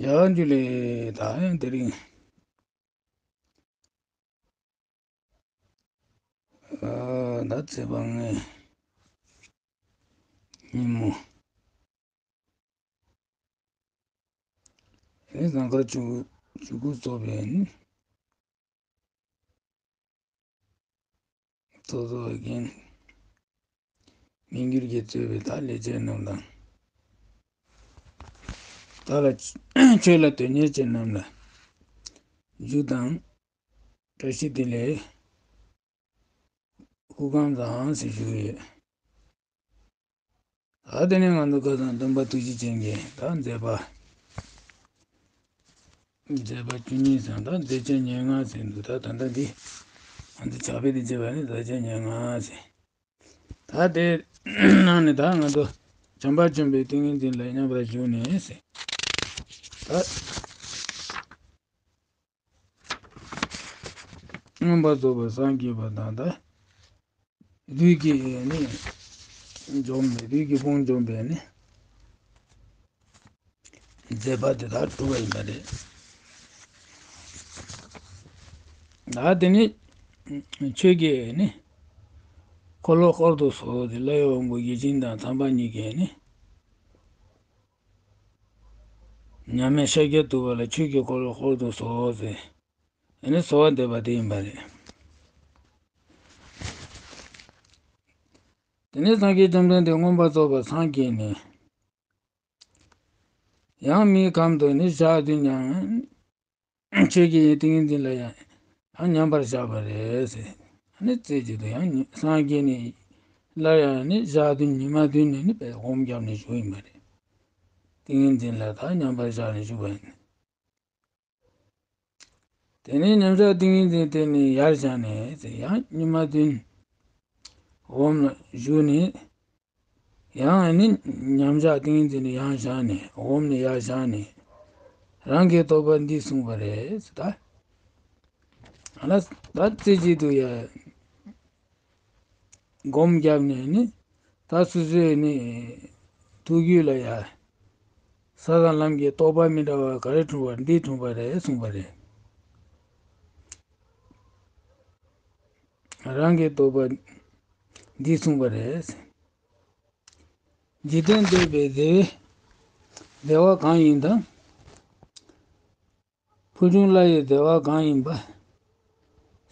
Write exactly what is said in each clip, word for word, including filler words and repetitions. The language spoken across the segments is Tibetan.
ཡ་འཇུ་ལེ། ད་ཡང་དེ་རིང་། ཨ། ད་ཚེས་པ་ལྔའི་ཉིན་མོ། ཨེ། ཟངས་དཀར་ཆོས་ཆོས་སྐུ་ཚོགས་པའི་ནི། ཚོགས་གཙོ་རྒན་མི་འགྱུར་གྱིས་གཙོས་པའི་ད་ལས་བྱེད་རྣམས་དང་། ད་ལ་ཆོས་ལ་དོན་གཉེར་ཅན་རྣམས་ལ་མཇུག་དང་བཀྲ་ཤིས་བདེ་ལེགས། སྐུ་ཁམས་བཟང་ཟེར་ཞུ་གི་ཡོད། ད་དེ་ནས་ང་ཚོ་ཁ་སང་སྟོན་པ་ཐུགས་རྗེ་ཅན་གྱི་ད་མཛད་པ། མཛད་པ་བཅུ་གཉིས་ཙམ། ད་མཛད་ཆེན་ཉེར་ལྔ་ཟེར་འདུག་ད་ད་ལྟ་འདི་ང་ཚོ་ཕྱག་དཔེ་འདི་བྱས་པ་ནི་མཛད་ཆེན་ཉེར་ལྔ་ཟེར། ད་དེ་ནང་ནས་ད་ང་ཚོ་བྱམས་པ་ཆེན་པོའི་ཏིང་ངེ་འཛིན་ལ་མཉམ་པར་བཞུགས་ནས་ཟེར། ད་མངོན་པར་རྫོགས་པར་སངས་རྒྱས་པ་དང་། ད་བདུད་ཀྱི་ནི་འཇོམས་པའི། བདུད་ཀྱི་དཔུང་འཇོམས་པའི་ནི་མཛད་པ་དེ་དག་གྲུབ་པ་ཡིན་པ་རེད། ད་དེ་ནི་ཆོས་ཀྱི་ནི་འཁོར་ལོ་བསྐོར་དུ་གསོལ་ཏེ། སླར་ཡང་དབང་པོ་བརྒྱ་བྱིན་དང་ཚངས་པ་གཉིས་ཀྱིས་ནི་མཉམ་མེད་ཤཱཀྱ་ཐུབ་པ་ལ་ཆོས་ཀྱི་འཁོར་ལོ་བསྐོར་དུ་གསོལ་ཟེར། ཨ་ནི་གསོལ་བ་འདེབས་པ་དེ་ཡིན་པ་རེད། དེ་ནས་སངས་རྒྱས་བཅོམ་ལྡན་འདས་མངོན་པར་རྫོགས་པར་སངས་རྒྱས་ནས། ཡང་མིའི་ཁམས་དུ་ནི་ཞག་བདུན་ཡང་། ཆོས་ཀྱི་ཡི་ཏིང་ངེ་འཛིན་ལ་ཡང་ཡང་མཉམ་པར་བཞག་པ་རེད་ཟེར། ཨ་ནི་རྩེ་གཅིག་ཏུ་ཡང་སངས་རྒྱས་ནས་སླར་ཡང་ནི་ཞག་བདུན་ཉི་མ་བདུན་ནས་ནི་དཔེ་སྒོམ་བརྒྱབ་ནས་བཞུགས་ཡིན་པ་རེད། ཏིང་ངེ་འཛིན་ལ་ད་མཉམ་པར་བཞག་ནས་བཞུགས་པ་ཡིན། དེ་ནས་མཉམ་བཞག་ཏིང་ངེ་འཛིན་དེ་ནི་ཡར་བཞག་ནས་ཟེར། ཡང་ཉི་མ་བདུན་འོམ་ལ་བཞུགས་ནས། ཡང་ནི་མཉམ་བཞག་ཏིང་ངེ་འཛིན་ནི་ཡར་བཞག་ནས། འོམ་ནི་ཡར་བཞག་ནས། རང་གི་རྟོགས་པ་འདི་གསུངས་པ་རེད་ཟེར། ད་ཨ་ལ་ད་རྩེ་གཅིག་ཏུ་ཡ་སྒོམ་བརྒྱབ་ནས་ནི། ད་སོ་སོའི་ནི་ཐུགས་རྒྱུད་ལ་ཡ་ས་དང་ལམ་གྱི་རྟོགས་པ་མི་འདྲ་བ་ག་རེ་འཁྲུངས་པ། འདི་འཁྲུངས་པ་རེད་གསུངས་པ་རེད། རང་གི་རྟོགས་པ་འདི་གསུངས་པ་རེད། འཇིག་རྟེན་འདོད་པའི་བདེ་བའི་བདེ་བ་གང་ཡིན་དང་། ཕུལ་བྱུང་ལྷ་ཡི་བདེ་བ་གང་ཡིན་པ།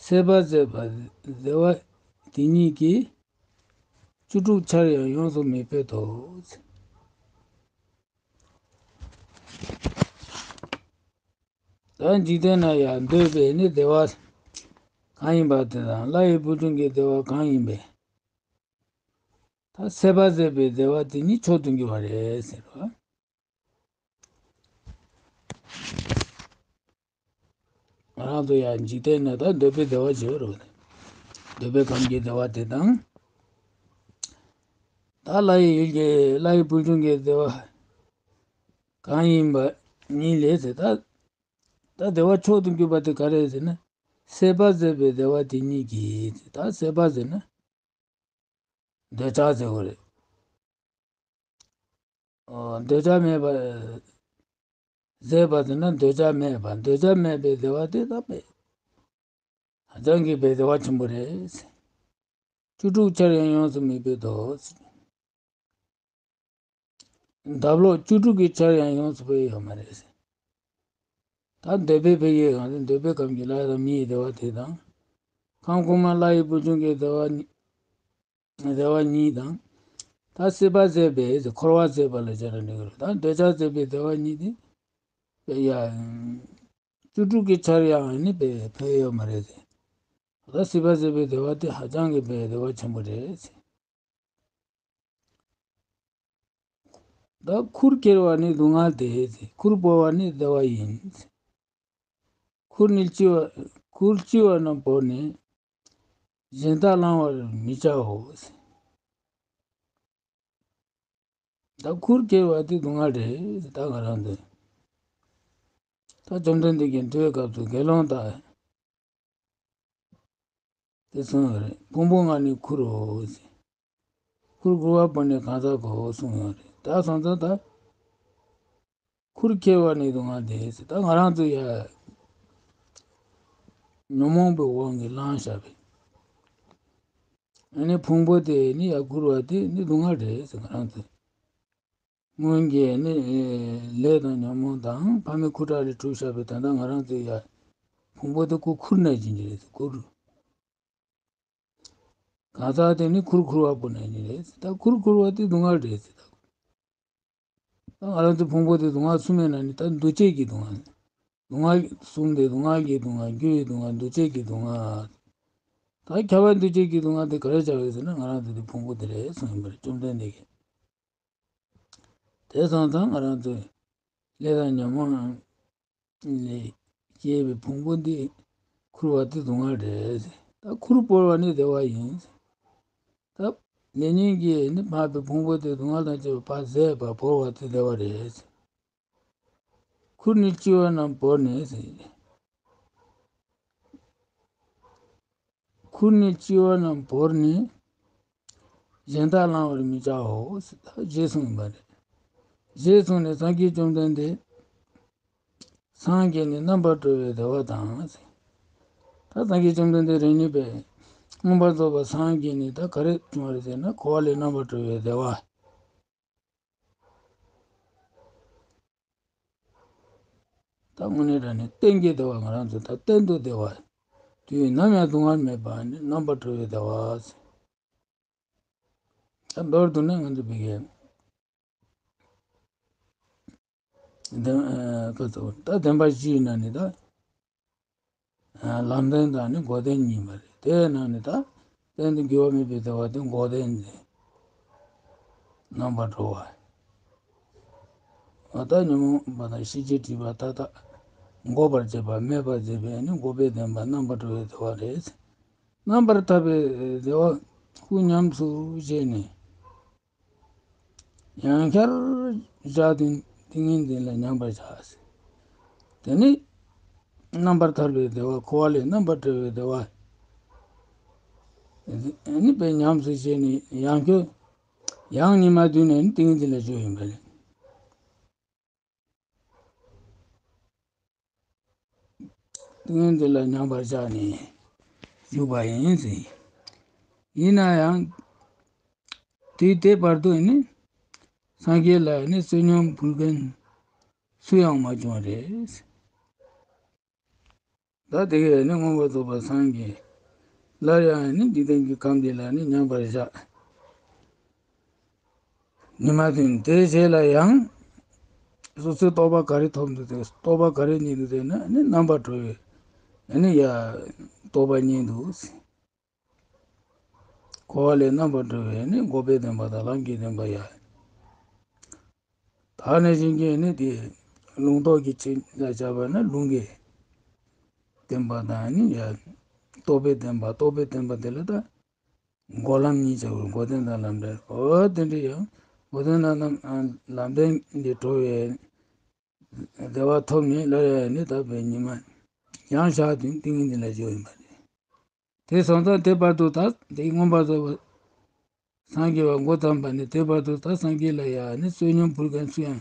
སྲེད་པ་ཟད་པའི་བདེ་བ་དེ་ཉིད་ཀྱིས། བཅུ་དྲུག་ཆར་ཡང་ཡོངས་སུ་མི་ཕོད་དོ། ད་འཇིག་རྟེན་ན་ཡང་འདོད་པའི་ནི་བདེ་བ་གང་ཡིན་པ་དེ་དང་། ལྷ་ཡི་ཕུལ་བྱུང་གི་བདེ་བ་གང་ཡིན་པས། ད་སྲེད་པ་ཟད་པའི་བདེ་བ་དེ་ཉིད་མཆོག་ཏུ་འགྱུར་བ་རེད་ཟེར་བ། ང་རང་ཚོ་ཡང་འཇིག་རྟེན་ན་ད་འདོད་པའི་བདེ་བ་ཅིག་ཡོད་རེད། འདོད་པའི་ཁམས་ཀྱི་བདེ་བ་དེ་དང་། ད་ལྷ་ཡི་ཡུལ་གྱི་ལྷ་ཡི་ཕུལ་བྱུང་གི་བདེ་བ་གང་ཡིན་པ་ཉིད་ལས་ཟེར། ད་ད་བདེ་བ་མཆོག་ཏུ་གྱུར་པ་དེ་ག་རེ་ཟེར་ན། སྲེད་པ་ཟད་པའི་བདེ་བ་དེ་ཉིད་ཀྱིས། ད་སྲེད་པ་ཟེར་ན་འདོད་ཆགས་ཟེར་བ་རེད། ཨོ། འདོད་ཆགས་མེད་པ། ཟད་པ་ཟེར་ན་འདོད་ཆགས་མེད་པ། འདོད་ཆགས་མེད་པའི་བདེ་བ་དེ་དག་པས་ཧ་ཅང་གི་བདེ་བ་ཆེན་པོ་རེད། བཅུ་དྲུག་ཆར་ཡང་ཡོངས་སུ་མི་ཕོད་དོ། འདབ་ལོག་བཅུ་དྲུག་གི་ཆར་ཡང་ཡོངས་སུ་ཕོད་ཡོད་མ་རེད། ད་འདོད་པའི་ཕ་གི་གང་དེ། འདོད་པའི་ཁམས་ཀྱི་ལྷ་དང་མིའི་བདེ་བ་དེ་དང་། ཁམས་གོང་མ་ལྷ་ཡི་ཕུལ་བྱུང་གི་བདེ་བ་ཉི་བདེ་བ་ཉིད་དང་། ད་སྲེད་པ་ཟད་པའི་འཁོར་བ་ཟད་པ་ལ་བྱ་ར་འགྲིག་གི་རེད། ད་འདོད་ཆགས་ཟད་པའི་བདེ་བ་ཉིད་དེ་ཡ་བཅུ་དྲུག་གི་ཆར་ཡང་ནི་ཕོད་ཡོད་མ་རེད་དེ། ད་སྲེད་པ་ཟད་པའི་བདེ་བ་དེ་ཧ་ཅང་གི་བདེ་བ་ཆེན་པོ་རེད། ད་ཁུར་ཁྱེར་བ་ནི་སྡུག་བསྔལ་ཏེ། ཁུར་སྤོ་བ་ནི་བདེ་བ་ཡིན། ཁུར་ནི་ལྕི་བ། ཁུར་ལྕི་བ་རྣམས་སྤོས་ནས། གཞན་དག་བླང་བར་མི་བྱའོ། ད་ཁུར་ཁྱེར་བ་དེ་སྡུག་བསྔལ་རེད། ད་ང་རང་ཚོ་ད་བཅོམ་ལྡན་འདས་ཀྱིས་འདུལ་བའི་སྐབས་སུ་དགེ་སློང་དག་དེ་གསུངས་ཡོད་རེད། ཕུང་པོ་ལྔ་ནི་ཁུར་རོ། ཁུར་ཁུར་བ་སྤོས་ནས་གང་ཟག་གོ་གསུངས་ཡོད་རེད། ད་སོང་ཙང་ད་ ཁུར་ཁྱེར་བ་ནི་སྡུག་བསྔལ་རེད་ཟེར། ད་ང་རང་ཚོ་ཡ་ཉོན་མོངས་པའི་དབང་གིས་བླངས་བཞག་པའི་ཨ་ནི་ཕུང་པོ་དེ་ནི་ཡ་ཁུར་བ་དེ་ནི་སྡུག་བསྔལ་རེད་ཟེར། ང་རང་ཚོ་སྔོན་གྱི་ནི་ལས་དང་ཉོན་མོངས་དང་ཕ་མའི་ཁུར་དགྲ་ལས་གྲུབ་བཞག་པའི་ད་ལྟ་ང་རང་ཚོ་ཡ་ཕུང་པོ་དེ་ཁུར་ཁུར་ན་སྦྱིན་གྱི་རེད་ཟེར། ཁུར། གང་ཟག་དེ་ནི་ཁུར་ཁུར་བ་པོ་ན་སྦྱིན་རེད་ཟེར། ད་ཁུར་ཁུར་བ་དེ་སྡུག་བསྔལ་རེད་ཟེར། ད་ང་རང་ཚོའི་ཕུང་པོ་དེ་སྡུག་བསྔལ་གསུམ་ཡོད་ན་ནི་ད་འདུ་བྱེད་ཀྱི་སྡུག་བསྔལ། སྡུག་བསྔལ་གསུམ་དེ་སྡུག་བསྔལ་གྱི་སྡུག་བསྔལ། རྒྱུ་ཡི་སྡུག་བསྔལ། འདུ་བྱེད་ཀྱི་སྡུག་བསྔལ། ད་ཁྱབ་པ་འདུ་བྱེད་ཀྱི་སྡུག་བསྔལ་དེ་ག་རེ་བྱ་བ་ཟེར་ན་ང་རང་ཚོ་དེ་ཕུང་པོ་དེ་རེད་གསུངས་ཡིན་པ་རེད། བཅོམ་ལྡན་འདས་ཀྱིས། དེ་སོང་ཙང་ང་རང་ཚོའི་ལས་དང་ཉོན་མོངས་ལས་སྐྱེས་པའི་ཕུང་པོ་འདི་ཁུར་བ་དེ་སྡུག་བསྔལ་རེད། ད་ཁུར་བོར་བ་ནི་བདེ་བ་ཡིན། ད་ལས་ཉོན་གྱིས་ནི་སྨྲས་པའི་ཕུང་པོ་དེ་སྡུག་བསྔལ་དང་བཅས་པ་ཟད་པ་བོར་བ་དེ་བདེ་བ་རེད། ཁུར་ནས་ལྕི་བ་རྣམས་བོར་ནས་ཟེར། ཁུར་ནས་ལྕི་བ་རྣམས་བོར་ནས། གཞན་དག་བླང་བར་མི་བྱའོ་ཟེར། ད་ཞེས་གསུངས་པ་རེད། ཞེས་གསུངས་ནས་སངས་རྒྱས་བཅོམ་ལྡན་འདས་སངས་རྒྱས་ནས་རྣམ་པར་གྲོལ་བའི་བདེ་བ་དང་ཟེར། ད་སངས་རྒྱས་བཅོམ་ལྡན་འདས་རང་ཉིད་པས་མངོན་པར་རྫོགས་པར་སངས་རྒྱས་ནས་ད་ག་རེ་བྱུང་བ་རེད་ཟེར་ན། འཁོར་བ་ལས་རྣམ་པར་གྲོལ་བའི་བདེ་བ། ད་དངོས་གནས་དྲང་གནས་གཏན་གྱི་བདེ་བ། ང་རང་ཚོ་ད་གཏན་དུ་བདེ་བ། དུས་ནམ་ཡང་སྡུག་བསྔལ་མེད་པ་ནི་རྣམ་པར་གྲོལ་བའི་བདེ་བ་ཟེར། ད་མདོར་བསྡུ་ན་ང་ཚོ་བོད་སྐད་བདེན། ཨ། ཁ་ཚོ་ད་བདེན་པ་བཞིའི་ནང་ནས་ད། ཨ། ལམ་བདེན་དང་ནི་འགོག་བདེན་གཉིས་པ་རེད། དེའི་ནང་ནས་ད་གཏན་དུ་འགྱུར་བ་མེད་པའི་བདེ་བ་དེ་འགོག་བདེན་ཟེར། རྣམ་པར་གྲོལ་བ། འོ་ད་ཉོན་མོངས་པ་དང་ཤེས་བྱའི་སྒྲིབ་པ་མཐའ་དག་འགོག་པར་བྱེད་པ། མེད་པར་བྱེད་པའི་ནི་འགོག་པའི་བདེན་པ་རྣམ་པར་གྲོལ་བའི་བདེ་བ་རེད། རྣམ་པར་ཐར་པའི་བདེ་བ་སྐུ་ཉམས་སུ་བཞེས་ནས། ཡང་བསྐྱར་བཞག་སྟེ་ཏིང་ངེ་འཛིན་ལ་མཉམ་པར་བཞག་ཟེར། དེ་ནི་རྣམ་པར་ཐར་པའི་བདེ་བ། འཁོར་བ་ལས་རྣམ་པར་གྲོལ་བའི་བདེ་བ་ནི་དཔེ་ཉམས་སུ་བཞེས་ནས། ཡང་བསྐྱར་ཡང་ཉི་མ་བདུན་ནས་ནི་ཏིང་ངེ་འཛིན་ལ་སྦྱོར་ཡིན་པ་རེད། ཏིང་ངེ་འཛིན་ལ་མཉམ་པར་བཞག་ནས་བཞུགས་པ་ཡིན་ཟེར། ཡིན་ན་ཡང་དུས་དེ་བར་དུ་ནི་སངས་རྒྱས་ལ་ནི་བསོད་སྙོམས་ཕུལ་མཁན་སུ་ཡང་མ་བྱུང་བ་རེད། ད་དེ་གས་ནི་མངོན་པར་རྫོགས་པར་སངས་རྒྱས། སླར་ཡང་ནི་འཇིག་རྟེན་གྱི་ཁམས་འདི་ལ་ནི་མཉམ་པར་བཞག་ཉི་མ་བདུན། དེའི་རྗེས་ལ་ཡང་སོ་སོའི་རྟོགས་པ་ག་རེ་ཐོབ་འདུག་ཟེར། རྟོགས་པ་ག་རེ་རྙེད་འདུག་ཟེར་ན་ནི་རྣམ་པར་གྲོལ་བའི་ནི་ཡ་རྟོགས་པ་རྙེད་འདུག་ཟེར། འཁོར་བ་ལས་རྣམ་པར་གྲོལ་བའི་ནི་འགོག་པའི་བདེན་པ་དང་ལམ་གྱི་བདེན་པ་ཡ། ད་ནི་གཞན་གྱི་ནི་དེ་ལུང་རྟོགས་ཀྱི་ཆོས་ལ་བྱ་བ་ན་ལུང་གི་བདེན་པ་དང་ནི་ཡ་རྟོགས་པའི་བདེན་པ། རྟོགས་པའི་བདེན་པ་དེ་ལ་ད་འགོག་ལམ་གཉིས་བྱ་བར་འགོག་བདེན་དང་ལམ་བདེན། འོ་དེ་འདྲ་ཡང་འགོག་བདེན་དང་ལམ་ལམ་བདེན་འདི་གྲོལ་བའི་བདེ་བ་ཐོབ་ནས་སླར་ཡང་ནི་ད་བའི་ཉི་མ་ཡང་ཞག་བདུན་ཏིང་ངེ་འཛིན་ལ་སྦྱོར་ཡིན་པ་རེད། དེ་སོང་ཙང་དེ་བར་དུ་ད་དེ་མངོན་པར་རྫོགས་པ་སངས་རྒྱས་པ་འགོ་བརྩམས་པ་ནས་དེ་བར་དུ་ད་སངས་རྒྱས་ལ་ཡང་ནི་བསོད་སྙོམས་ཕུལ་མཁན་སུ་ཡང་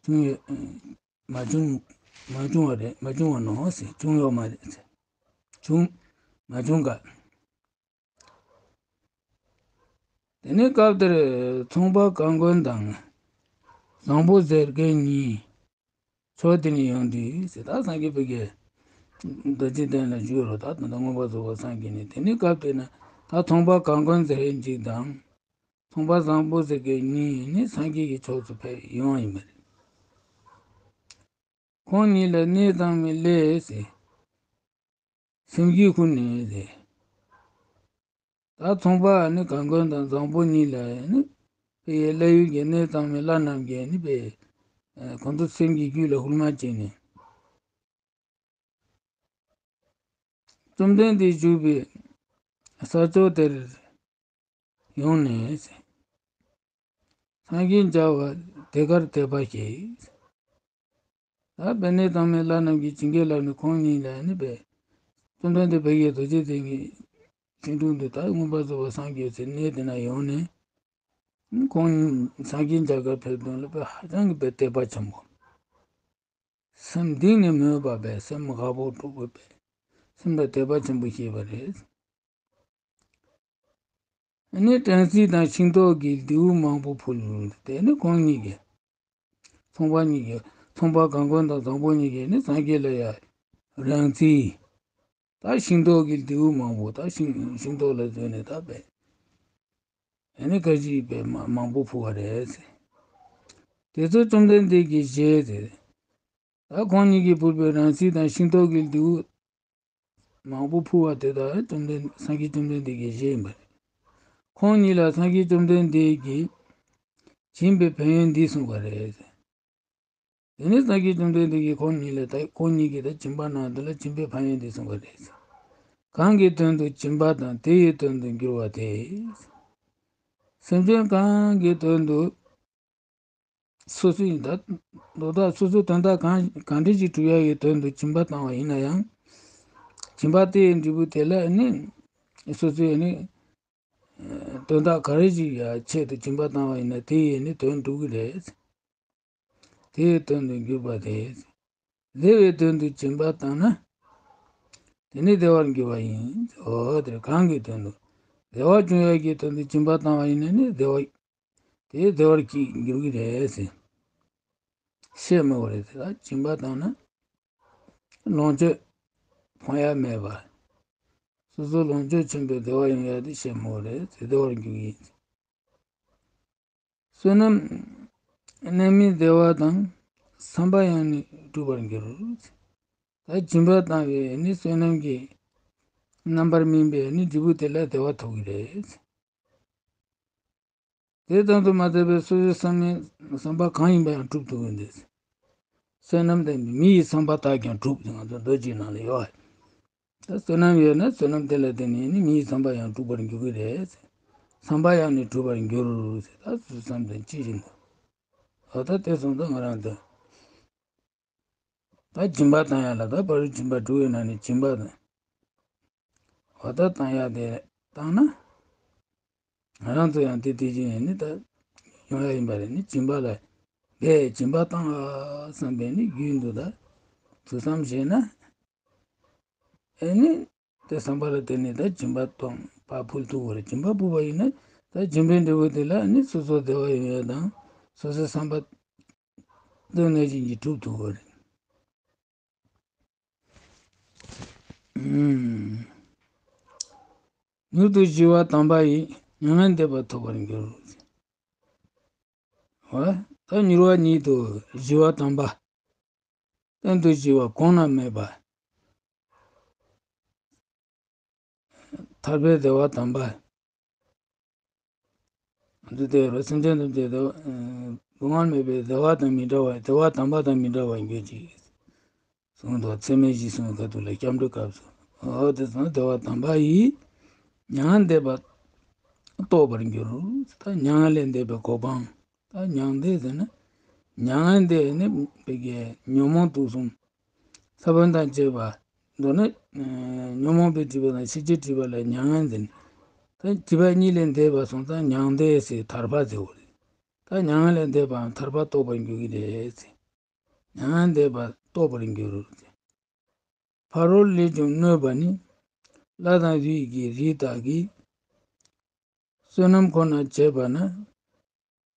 བྱུང་ཡོད་མ་བྱུང་མ་བྱུང་བ་རེད། མ་བྱུང་བ་ནོ་ཟེར། བྱུང་ཡོད་མ་རེད་ཟེར། བྱུང་མ་བྱུང་ག་དེ་ནས་སྐབས་དེར་ཚོང་པ་གང་མགོན་དང་བཟང་པོ་ཟེར་མཁན་གཉིས་ཕྱོགས་དེ་ནས་ཡོང་དུས་ཟེར། ད་སངས་རྒྱས་བོད་ཀྱི་རྡོ་རྗེ་གདན་ལ་བཞུགས་རོགས། ད་ད་ལྟ་མངོན་པར་རྫོགས་པར་སངས་རྒྱས་ནས། དེ་ནས་སྐབས་དེ་ན་ད་ཚོང་པ་གང་མགོན་ཟེར་མཁན་གཅིག་དང་ཚོང་པ་བཟང་པོ་ཟེར་མཁན་གཉིས་ནི་སངས་རྒྱས་ཀྱི་ཕྱོགས་སུ་ཕེབས་ཡོང་བ་ཡིན་པ་རེད། ཁོང་གཉིས་ལ་གནས་གཙང་མའི་སླད་ཟེར། སེམས་རྒྱུད་ཁུར་ནས་ཟེར། ད་ཚོང་པ་ནི་གང་མགོན་དང་བཟང་པོ་གཉིས་ལ་ནི་དཔེ་ཡི་བླ་ཡུལ་གྱི་གནས་གཙང་མའི་བླ་རྣམས་ཀྱིས་ནི་དཔེ་ཁོང་ཚོ་སེམས་ཀྱི་རྒྱུད་ལ་ཧུར་མ་བྱས་ནས། བཅོམ་ལྡན་འདས་བཞུགས་པའི་ས་ཕྱོགས་དེར་ཡོང་ནས་ཟེར། སངས་རྒྱས་མཇལ་བར་དེ་ཁར་དད་པ་བསྐྱེད། ད་དཔེ་གནས་གཙང་མའི་བླ་རྣམས་ཀྱིས་བྱིན་གྱིས་བརླབས་ནས་ཁོང་གཉིས་ལ་ནི་དཔེ་བཅོམ་ལྡན་འདས་བོད་ཀྱི་རྡོ་རྗེ་གདན་གྱི་ཁྲི་འདུས་འདི་ད་མངོན་པར་རྫོགས་པར་སངས་རྒྱས་ཚེ་གནས་དེ་ན་ཡོང་ནས། ཁོང་གཉིས་སངས་རྒྱས་མཇལ་ཁར་ཕེབས་དོན་ལ་དཔེ་ཧ་ཅང་གི་དཔེ་དད་པ་ཆེན་པོ། སེམས་གཏིང་ནས་མོས་པ་བས་སེམས་དགའ་པོ་སྤྲོ་པོ་བས་སེམས་ལ་དད་པ་ཆེན་པོ་སྐྱེས་པ་རེད། ཨ་ནི་སྦྲང་རྩི་དང་ཤིང་ཏོག་གི་རྡེའུ་མང་པོ་ཕུལ། དེ་ནི་ཁོང་གཉིས་ཀྱིས། ཚོང་པ་གཉིས་ཀྱིས། ཚོང་པ་གང་དགོན་དང་བཟང་པོ་གཉིས་ཀྱིས་ནི་སངས་རྒྱས་ལ་ཡ། སྦྲང་རྩི། ད་ཤིང་ཏོག་གི་རྡེའུ་མང་པོ་ད་ཤིང་ཤིང་ཏོག་ལ་བཟོས་ནས་ད་བས། ཨ་ནི་ཁ་ཅིག་བས་མ་མང་པོ་ཕུལ་བ་རེད། དེ་ཚོ་བཅོམ་ལྡན་འདས་ཀྱིས་བཞེས་ཏེ། ད་ཁོང་གཉིས་ཀྱིས་ཕུལ་བའི་སྦྲང་རྩི་དང་ཤིང་ཏོག་གི་རྡེའུ་མང་པོ་ཕུལ་བ་དེ་དག་བཅོམ་ལྡན་སངས་རྒྱས་བཅོམ་ལྡན་འདས་ཀྱིས་བཞེས་ཡིན་པ་རེད། ཁོང་གཉིས་ལ་སངས་རྒྱས་བཅོམ་ལྡན་འདས་ཀྱིས་སྦྱིན་པའི་ཕན་ཡོན་འདི་གསུངས་པ་རེད། དེ་ནས་སངས་རྒྱས་བཅོམ་ལྡན་འདས་ཀྱིས་ཁོང་གཉིས་ལ་ད་ཁོང་གཉིས་ཀྱིས་ད་སྦྱིན་པ་གནང་དེ་ལ་སྦྱིན་པའི་ཕན་ཡོན་འདི་གསུངས་པ་རེད། གང་གི་དོན་དུ་སྦྱིན་པ་དང་དེ་ཡི་དོན་དུ་འགྱུར་བ་དེ། སེམས་ཅན་གང་གི་དོན་དུ། སོ་སོའི་ད་དོ་བདག་སོ་སོའི་དོན་དག་གང་གང་འདྲ་ཞིག་སྒྲུབ་ཡ་ཡི་དོན་དུ་སྦྱིན་པ་བཏང་བ་ཡིན་ན་ཡང་། སྦྱིན་པ་དེའི་འབྲས་བུ་དེ་ལ་ནི་སོ་སོའི་ནི་དོན་དག་ག་རེ་ཞིག་ཡ་ཆེད་དུ་སྦྱིན་པ་བཏང་བ་ཡིན་ན་དེ་ཡི་ནི་དོན་འགྲུབ་ཀྱི་རེད། དེའི་དོན་དུ་འགྱུར་བ་དེ། བདེ་བའི་དོན་དུ་སྦྱིན་པ་བཏང་ན། དེ་ནི་བདེ་བར་འགྱུར་བ་ཡིན། འོ་དེ་གང་གི་དོན་དུ། བདེ་བ་འབྱུང་ཡ་གི་དོན་དུ་སྦྱིན་པ་བཏང་བ་ཡིན་ན་ནི་བདེ་བ། དེ་བདེ་བར་གྱི་འགྱུར་གྱི་རེད་ཟེར། བཤད་མི་དགོས་རེད་དེ་ལ་སྦྱིན་པ་བཏང་ན། ལོངས་སྤྱོད་ཕོངས་ཡ་མེད་པ། སོ་སོ་ལོངས་སྤྱོད་ཆེན་པོའི་བདེ་བ་ཡོང་ཡ་དེ་བཤད་མི་དགོས་རེད་དེ་བདེ་བར་འགྱུར་གྱི་ཡིན། བསོད་ནམས་རྣམ་སྨིན་བདེ་བ་དང་བསམ་པ་ཡང་ནི་འགྲུབ་པར་འགྱུར། ད་སྦྱིན་པ་བཏང་བས་ནི་བསོད་ནམས་ཀྱི་རྣམ་པར་སྨིན་པས་ནི་འབྲས་བུ་དེ་ལ་བདེ་བ་ཐོབ་ཀྱི་རེད། དེ་ཙམ་དུ་མ་ཟད་པའི་སོ་སོའི་བསམ་ནི་བསམ་པ་གང་ཡིན་པ་ཡང་འགྲུབ་ཐུབ་ཀྱི་འདུག། བསོད་ནམས་དེ་མི་ཡི་བསམ་པ་དག་ཀྱང་འགྲུབ་ཟེར་ང་ཚོ་མདོ་རྒྱུད་ནང་ལ་ཡོད། ད་བསོད་ནམས་ཡོད་ན་བསོད་ནམས་དེ་ལ་བརྟེན་ནས་ནི་མི་ཡི་བསམ་པ་ཡང་འགྲུབ་པར་འགྱུར་གྱི་རེད། བསམ་པ་ཡང་ནི་འགྲུབ་པར་འགྱུར་ཟེར་ད་སོ་སོའི་བསམ་དོན་ཅི་བཞིན་དུ། འོ་ད་དེ་སོང་ཙང་ང་རང་ཚོ། ད་སྦྱིན་པ་བཏང་ཡ་ལ་ད་ཕ་རོལ་སྦྱིན་པ་དྲུག་ཡོད་ན་ནི་སྦྱིན་པ་དང་། འོ་ད་བཏང་ཡ་དེ་བཏང་ན། ང་རང་ཚོ་ཡང་དེ་དེ་བཞིན་ནི་ད་ཡོང་ཡ་ཡིན་པ་རེད་ནི་སྦྱིན་པ་ལ་བས་སྦྱིན་པ་བཏང་ཨ་བསམ་པས་ནི་རྒྱུན་དུ་ད་ཐུགས་བསམ་བཞེས་ན། ཨེ་ནི། དེ་བསམ་པ་ལ་བརྟེན་ནས་ད་སྦྱིན་པ་གཏོང་བ་ཕུལ་ཐུབ་པ་རེད། སྦྱིན་པ་ཕུལ་བ་ཡིན་ན་ད་སྦྱིན་པའི་འབྲས་བུ་དེ་ལ་ནི་སོ་སོ་བདེ་བ་ཡོང་ཡ་དང་སོ་སོའི་བསམ་པ་དོན་ནང་བཞིན་གྱི་འགྲུབ་ཐུབ་པ་རེད། ཨུམ། མྱུར་དུ་ཞི་བ་དམ་པ་ཡིས་མྱ་ངན་འདས་པ་ཐོབ་པར་འགྱུར། འོ། ད་མྱུར་བ་ཉིད་དུ་ཞི་བ་དམ་པ། གཏན་དུ་ཞི་བ་གོང་ན་མེད་པ། ཐར་པའི་བདེ་བ་དམ་པ། འདི་ལྟར་སེམས་ཅན་ཐམས་ཅད་དུ། སྡུག་བསྔལ་མེད་པའི་བདེ་བ་དང་མི་འབྲལ་བ་བདེ་བ་དམ་པ་དང་མི་འབྲལ་བར་གྱུར་ཅིག། གསུངས་འདུག། ཚད་མེད་བཞི་གསུངས་ཁ་ཐུག་ལ་སྐྱབས་འགྲོའི་སྐབས་སུ། འོ་དེ་ཚང་བདེ་བ་དམ་པ་ཡིས། མྱ་ངན་འདས་པ་རྟོགས་པར་འགྱུར། ད་མྱ་ངན་ལས་འདས་པའི་གོ་འཕང་། ད་མྱང་འདས་ཟེར་ན། མྱ་ངན་འདས་ནི་བོད་སྐད་ཉོན་མོངས་དུག་གསུམ། ས་བོན་དང་བཅས་པ། མདོར་ན། ཉོན་མོངས་པའི་སྒྲིབ་པ་དང་ཤེས་བྱའི་སྒྲིབ་པ་ལ་མྱ་ངན་ཟེར། ད་སྒྲིབ་པ་གཉིས་ལས་འདས་པ་སོང་ཙང་མྱང་འདས་ཟེར་ཐར་པ་ཟེར་བ་རེད། ད་མྱ་ངན་ལས་འདས་པའམ་ཐར་པ་རྟོགས་པར་འགྱུར་གྱི་རེད་ཟེར། མྱ་ངན་འདས་པ་རྟོགས་པར་འགྱུར། ཕ་རོལ་ལས་ཀྱང་གནོད་པ་ནི། ལྷ་དང་རིགས་ཀྱི་རིས་དག་གིས། བསོད་ནམས་ཁོ་ན་བྱས་པ་ན།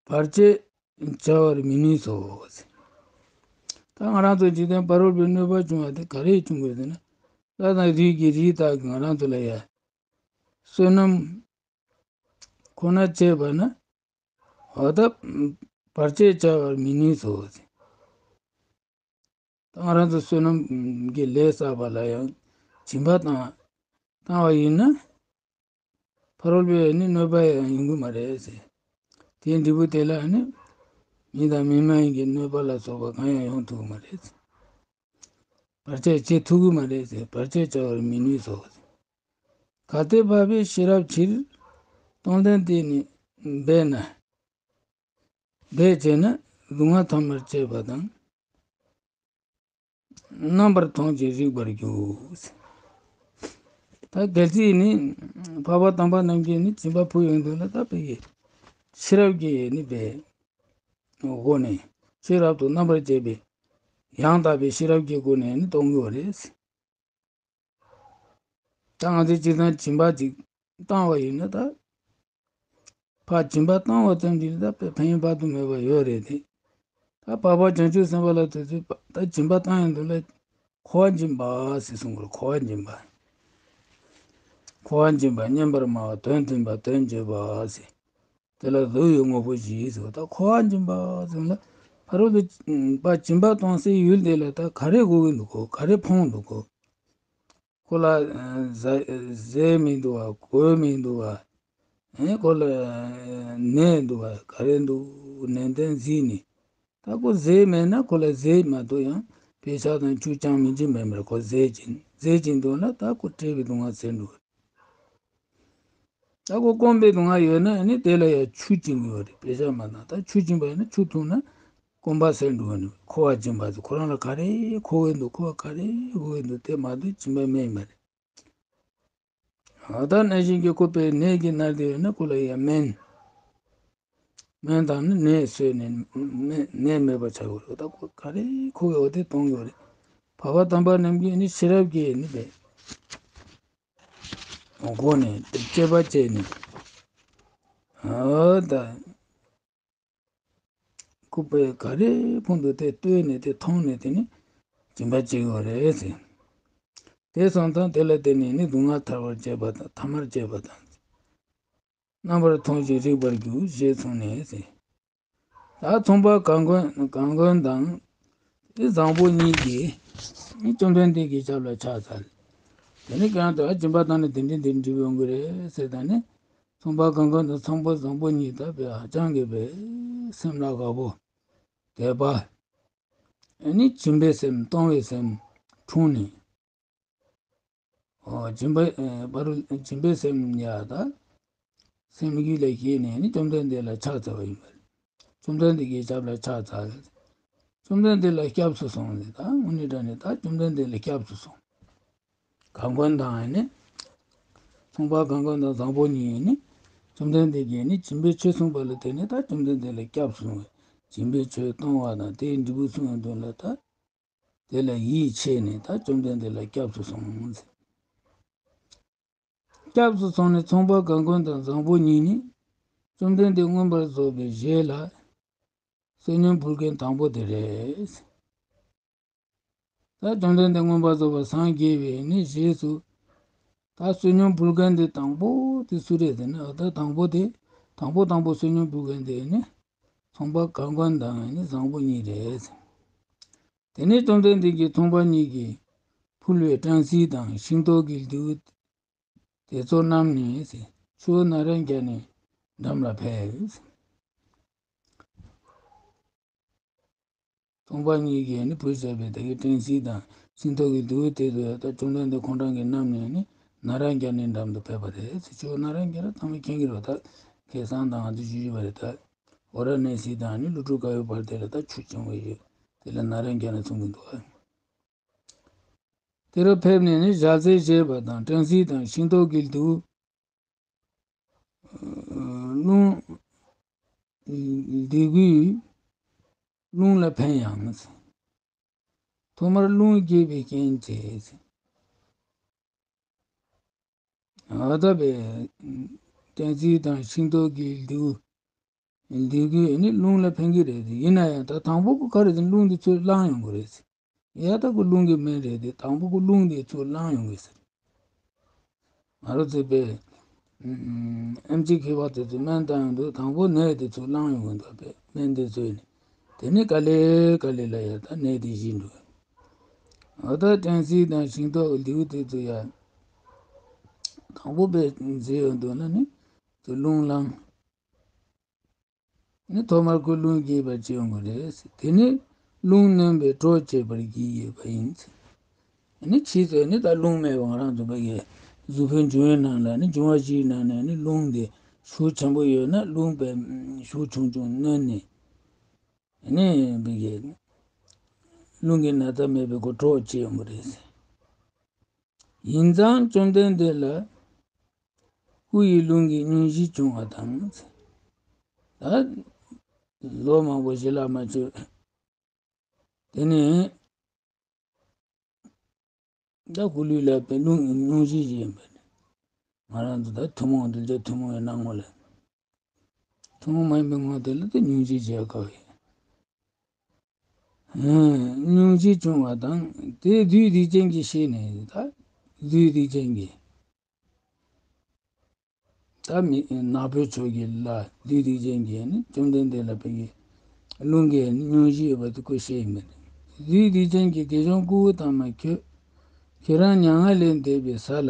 བར་ཆད་བྱ་བར་མི་ནུས་སོ། ད་ང་རང་ཚོ་འཇིག་རྟེན་ཕ་རོལ་པོའི་གནོད་པ་བྱུང་བ་དེ་ག་རེ་བྱུང་དགོས་ཟེར་ན། ལྷ་དང་རིགས་ཀྱི་རིས་དག་གིས་ང་རང་ཚོ་ལ་ཡ། བསོད་ནམས་ཁོ་ན་བྱས་པ་ན། འོ་ད་བར་ཆད་བྱ་བར་མི་ནུས་སོ། ད་ང་རང་ཚོ་བསོད་ནམས་ཀྱི་ལས་བསགས་པ་ལ་ཡང་སྦྱིན་པ་བཏང་བཏང་བ་ཡིན་ན། ཕ་རོལ་པོའི་ནི་གནོད་པ་ཡང་ཡོང་གི་མ་རེད་ཟེར། དེའི་འབྲས་བུ་དེ་ལ་ནི་མི་དང་མི་མ་ཡིན་གྱི་གནོད་པ་ལ་སོགས་པ་གང་ཡང་ཡོང་ཐུབ་ཀྱི་མ་རེད་ཟེར། བར་ཆད་བྱེད་ཐུབ་ཀྱི་མ་རེད་ཟེར། བར་ཆད་བྱ་བར་མི་ནུས་སོ་ཟེར། གལ་ཏེ་འཕགས་པའི་ཤེས་རབ་ཕྱིར། སྟོང་ལྡན་དེ་ནི་འབད་ན། འབད་བྱས་ན་སྡུག་བསྔལ་ཐ་མར་བཅད་པ་དང་། རྣམ་པར་མཐོང་ཞིང་རིག་པར་འགྱུར། ད་གལ་སྲིད་ནི་འཕགས་པ་དམ་པ་རྣམས་ཀྱིས་ནི་སྦྱིན་པ་ཕུལ་ཡོང་དུས་ལ་ད་བོད་ཀྱི་ཤེས་རབ་ཀྱིས་ནི་བས་སྒོ་ནས་ཤེས་རབ་ཏུ་རྣམ་པར་འབྱེད་པའི་ ཡང་དག་པའི་ཤེས་རབ་ཀྱི་སྒོ་ནས་ནི་གཏོང་གི་ཡོད་རེད། ད་ང་ཚོས་སྤྱིར་བཏང་སྦྱིན་པ་ཅིག་བཏང་བ་ཡིན་ན་ད། ཕར་སྦྱིན་པ་བཏང་བ་ཙམ་གྱིས་ད་ཕན་ཡོན་དཔག་ཏུ་མེད་པ་ཡོད་རེད་དེ། ད་འཕགས་པ་བྱང་ཆུབ་སེམས་དཔའ་ལ་དེ་ཚོས་ད་སྦྱིན་པ་བཏང་ཡོང་དུས་ལ་མཁོ་བ་སྦྱིན་པ་ཟེར་གསུང་གི་རེད། མཁོ་བ་སྦྱིན་པ། མཁོ་བ་སྦྱིན་པ། སྙན་པར་སྨྲ་བ། དོན་མཐུན་པ། དོན་བརྗོད་པ་ཟེར། དེ་ལ་བསྡུ་བའི་དངོས་པོ་བཞི་ཟེར་བ། ད་མཁོ་བ་སྦྱིན་པ་ཟེར་ན་ཕ་རོལ་ཏུ་ཕར་སྦྱིན་པ་གཏོང་སའི་ཡུལ་དེ་ལ་ད་ག་རེ་དགོས་ཀྱི་འདུག་གོ། ག་རེ་ཕོངས་འདུག་གོ། ཁོ་ལ་ཟ་ཟས་མི་འདུག་བ། གོས་མི་འདུག་བ། ཨེ་ཁོ་ལ་ནད་འདུག་བ། ག་རེ་འདུག། ནན་ཏན་གཟིགས་ནས། ད་ཁོ་ཟས་མེད་ན་ཁོ་ལ་ཟས་མ་གཏོགས་ཡང་པེ་ཤག་དང་ཆུ་ཅང་མི་སྦྱིན་པ་མེད། ཁོ་ཟས་སྦྱིན་ཟས་སྦྱིན་འདུག་ན་ད་ཁོ་བཀྲེས་པའི་སྡུག་བསྔལ་སེལ་འགྲོ། ད་ཁོ་སྐོམ་པའི་སྡུག་བསྔལ་ཡོད་ན་ཨ་ནི་དེ་ལ་ཡང་ཆུ་སྦྱིན་དགོས་རེད། པེ་ཤག་མ་བཏང་། ད་ཆུ་སྦྱིན་པ་ཡིན་ན་ཆུ་འཐུང་ན་སྐོམ་པ་སེལ་འགྲོ་བ་ནི་མཁོ་བ་སྦྱིན་པ་ཟེར། ཁོ་རང་ལ་ག་རེ་མཁོ་གི་འདུག། ཁོ་ག་རེ་དགོས་ཀྱི་འདུག། དེ་མ་གཏོགས་སྦྱིན་པ་མེད་མ་རེད། ཨ་ད་ནད་གཞི་གིས་བཀུག་པའི་ནད་ཀྱིས་མནར་ཏེ་ཡོད་ན་ཁོ་ལ་ཡང་སྨན། སྨན་དང་ནི་ནད་གསོས་ནས་ནད་ནད་མེད་པར་བྱ་དགོས་རེད། ད་ཁོ་ག་རེ་མཁོ་གི་འོ་དེ་གཏོང་དགོས་རེད། འཕགས་པ་དམ་པ་རྣམས་ཀྱིས་ནི་ཤེས་རབ་ཀྱིས་ནི་པའི་སྒོ་ནས་དེ་དཔྱད་པ་བྱས་ནས། ཨ་ད་བཀུག་པའི་ག་རེ་ཕུང་དུ་དེ་ལྟོས་ནས་དེ་མཐོང་ནས་དེ་ནི་སྦྱིན་པ་བྱེད་དགོས་རེད་ཟེར། དེ་སོང་ཙང་དེ་ལ་བརྟེན་ནས་ནི་སྡུག་བསྔལ་ཐར་བར་བྱེད་པ་དང་ཐ་མར་བྱེད་པ་དང་། རྣམ་པར་མཐོང་ཞིང་རིག་པར་འགྱུར་ཞེས་གསུངས་ནས་ཟེར། ད་ཚོང་པ་གང་མགོན་གང་མགོན་དང་དེ་བཟང་པོ་གཉིས་ཀྱིས་ནི་བཅོམ་ལྡན་འདས་ཀྱི་ཞབས་ལ་ཕྱག་འཚལ། དེ་ནི་གང་དུ་སྦྱིན་པ་བཏང་ནས་དེ་འདྲའི་འདིར་འགྲིག་ཡོང་གི་རེད་ཟེར། ད་ནི་ཚོང་པ་གང་མགོན་དང་ཚོང་པ་བཟང་པོ་གཉིས་ད་བས་ཧ་ཅང་གི་བས་སེམས་ལ་དགའ་པོ་དད་པ། ཨ་ནི་སྦྱིན་པའི་སེམས་གཏོང་བའི་སེམས་འཁྲུངས་ནས། ཨོ་སྦྱིན་པ་ཨེ་པ་རུ་སྦྱིན་པའི་སེམས་ཡ་ད་སེམས་རྒྱུད་ལ་སྐྱེས་ནས་ནི་བཅོམ་ལྡན་འདས་ལ་ཕྱག་འཚལ་བ་ཡིན་པ་རེད། བཅོམ་ལྡན་འདས་ཀྱི་ཞབས་ལ་ཕྱག་འཚལ། བཅོམ་ལྡན་འདས་ལ་སྐྱབས་སུ་སོང་ནས་ད་དངོས་གནས་དྲང་གནས་ད་བཅོམ་ལྡན་འདས་ལ་སྐྱབས་སུ་སོང་། གང་མགོན་དང་ཨ་ནི་ཚོང་པ་གང་མགོན་དང་བཟང་པོ་གཉིས་ནི་བཅོམ་ལྡན་འདས་ཀྱིས་ནི་སྦྱིན་པའི་ཆོས་གསུངས་པ་ལ་བརྟེན་ནས་ད་བཅོམ་ལྡན་འདས་ལ་སྐྱབས་སུ་སོང་བས་སྦྱིན་པའི་ཆོས་གཏོང་བ་དང་དེའི་འབྲས་བུ་མཚོན་དོན་ལ་ད། དེ་ལ་ཡིད་ཆེས་ནས་ད་བཅོམ་ལྡན་འདས་ལ་སྐྱབས་སུ་སོང་ཟེར། སྐྱབས་སུ་སོང་ནས་ཚོང་པ་གང་མགོན་དང་བཟང་པོ་གཉིས་ནི་བཅོམ་ལྡན་འདས་མངོན་པར་རྫོགས་པའི་རྗེས་ལ་བསོད་སྙོམས་ཕུལ་མཁན་དང་པོ་དེ་རེད། ད་བཅོམ་ལྡན་འདས་མངོན་པར་རྫོགས་པར་སངས་རྒྱས་པའི་ནི་རྗེས་སུ་ད་བསོད་སྙོམས་ཕུལ་མཁན་དེ་དང་པོ་དེ་སུ་རེད་ཟེར་ན་ད་དང་པོ་དེ་དང་པོ་དང་པོ་བསོད་སྙོམས་ཕུལ་མཁན་དེ་ནི་ཚོང་པ་གང་མགོན་དང་ནི་བཟང་པོ་གཉིས་རེད། དེ་ནས་བཅོམ་ལྡན་འདས་ཀྱིས་ཚོང་པ་གཉིས་ཀྱིས་ཕུལ་བའི་སྤྲང་ཚིགས་དང་ཤིང་ཏོག་གི་རྡེའུ་དེ་ཚོ་བསྣམས་ནས་ཆུ་བོ་ནཱ་ར་གྱ་ནའི་འགྲམ་ལ་ཕེབས། ཚོང་པ་གཉིས་ཀྱིས་ནི་ཕུལ་བཞག་པའི་ད་གི་སྤྲང་ཚིགས་དང་ཤིང་ཏོག་གི་རྡེའུ་དེ་ཚོ་ཡང་ད་བཅོམ་ལྡན་འདས་ཁོང་རང་གིས་བསྣམས་ནས་ནི་ནཱ་ར་གྱ་ནའི་འགྲམ་དུ་ཕེབས་པ་རེད། ཆུ་བོ་ནཱ་ར་གྱ་ནའི་ཚང་མས་མཁྱེན་གྱི་རེད། ད་ཁ་སང་དང་ང་ཚོ་ཞུས་ཞུས་པ་རེད། ད་ཝཱ་ར་ཎཱ་སི་དང་ནི་ཀླུ་སྒྲུབ་དཀར་ཡོལ་བར་དེ་ལ་ད་ཆུ་བྱུང་བ་ཡོད། དེ་ལ་ནཱ་ར་གྱ་ནའི་ཚོང་གི་འདུག། དེ་རུ་ཕེབས་ནས་ནི་ཞལ་ཟས་བཞེས་པ་དང་སྤྲང་ཚིགས་དང་ཤིང་ཏོག་གི་རྡེའུ་རླུང་རྡེའུ་རྒྱུས་རླུང་ལ་ཕན་ཡང་། ཐོག་མར་རླུང་རྒྱས་པའི་རྐྱེན་བྱས། ཨ་ད་པའི་སྤྲང་ཚིགས་དང་ཤིང་ཏོག་གི་རྡེའུ་རྡེའུ་རྒྱུས་ནི་རླུང་ལ་ཕན་གྱི་རེད། ཡིན་ན་ཡང་ད་དང་པོ་གི་ཁ་རེ་དེ་རླུང་འདི་ཚུར་བསླངས་ཡོང་གི་རེད། ཡ་ད་གི་རླུང་གི་སྨན་རེད་དེ་དང་པོ་གི་རླུང་འདི་ཚུར་བསླངས་ཡོང་གི་ཟེར། ང་རང་ཚོས་པའི་ཨེམ་ཆི་མཁས་པ་དེ་ཚོས་སྨན་བཏང་ཡོང་དུས་དང་པོ་ནད་དེ་ཚུར་བསླངས་ཡོང་གི་འདུག་པས་སྨན་དེ་ཚོས་ནི་དེ་ནི་ག་ལེ་ག་ལེ་ལ་ཡ་ད་ནད་དེ་ཞི་འགྲོ། འོ་ད་སྤྲང་ཚིགས་དང་ཤིང་ཏོག་རྡེའུ་དེ་ཚོ་ཡ་དང་པོ་པའི་མཛེས་ཡོང་དུས་ན་ནི་ཚུར་རླུང་བསླངས། ནི་ཐོག་མར་ཁོས་རླུང་རྒྱས་པར་བྱེད་ཡོང་གི་རེད། དེ་ནི་རླུང་གནོན་པའི་གྲོགས་བྱེད་པར་བགྱིས་ཡོད་པ་ཡིན། ནི་ཕྱིས་སུ་ནི་ད་རླུང་མེད་པ་ང་རང་ཚོ་བོད་ཀྱི་གཟུགས་པོའི་འབྱུང་བའི་ནང་ལ་ནི་འབྱུང་བ་བཞིའི་ནང་ནས་ནི་རླུང་དེ་ཤུགས་ཆེན་པོ་ཡོད་ན་རླུང་པའི་ཤུགས་ཆུང་ཆུང་གནོན་ནས་ནི་བོད་ཀྱི་རླུང་གི་ན་ཚ་མེད་པའི་གོ་གྲོགས་བྱེད་ཡོང་གི་རེད། ཡིན་ཙང་བཅོམ་ལྡན་འདས་ལ་སྐུ་ཡི་རླུང་གི་སྙུང་གཞི་བྱུང་བ་དང་། ད་ལོ་མང་པོ་ཞིག་ལ་མ་བཅོས། དེ་ནས་ ད་སྐུ་ལུས་ལ་དཔེ་སྙུང་སྙུང་གཞི་ཞིག་ཡིན་པ་ནི། ང་རང་ཚོ་ད་ཐུན་མོང་གདུལ་བྱ་ཐུན་མོང་བའི་སྣང་ངོ་ལ། ཐུན་མོང་མ་ཡིན་པའི་ངོ་དེ་ལ་ད་སྙུང་གཞི་བྱས་དགོས་ཡིན། སྙུང་གཞི་བྱུང་བ་དང་དེ་བདུད་སྡིག་ཅན་གྱིས་ཤེས་ནས། ད་བདུད་སྡིག་ཅན་གྱིས། ད་མི་ནག་པོའི་ཕྱོགས་ཀྱི་ལྷ་བདུད་སྡིག་ཅན་གྱིས་ནི་བཅོམ་ལྡན་འདས་ལ་ཕ་གི་རླུང་གི་སྙུང་གཞི་ཡོད་པ་དེ་ཁོས་ཤེས་ཡིན་པ་རེད། བདུད་སྡིག་ཅན་གྱིས་དགེ་སྦྱོང་སྐུ་དམ་མ་ཁྱོད། ཁྱོད་རང་མྱ་ངན་ལས་འདས་པའི་ས་ལ་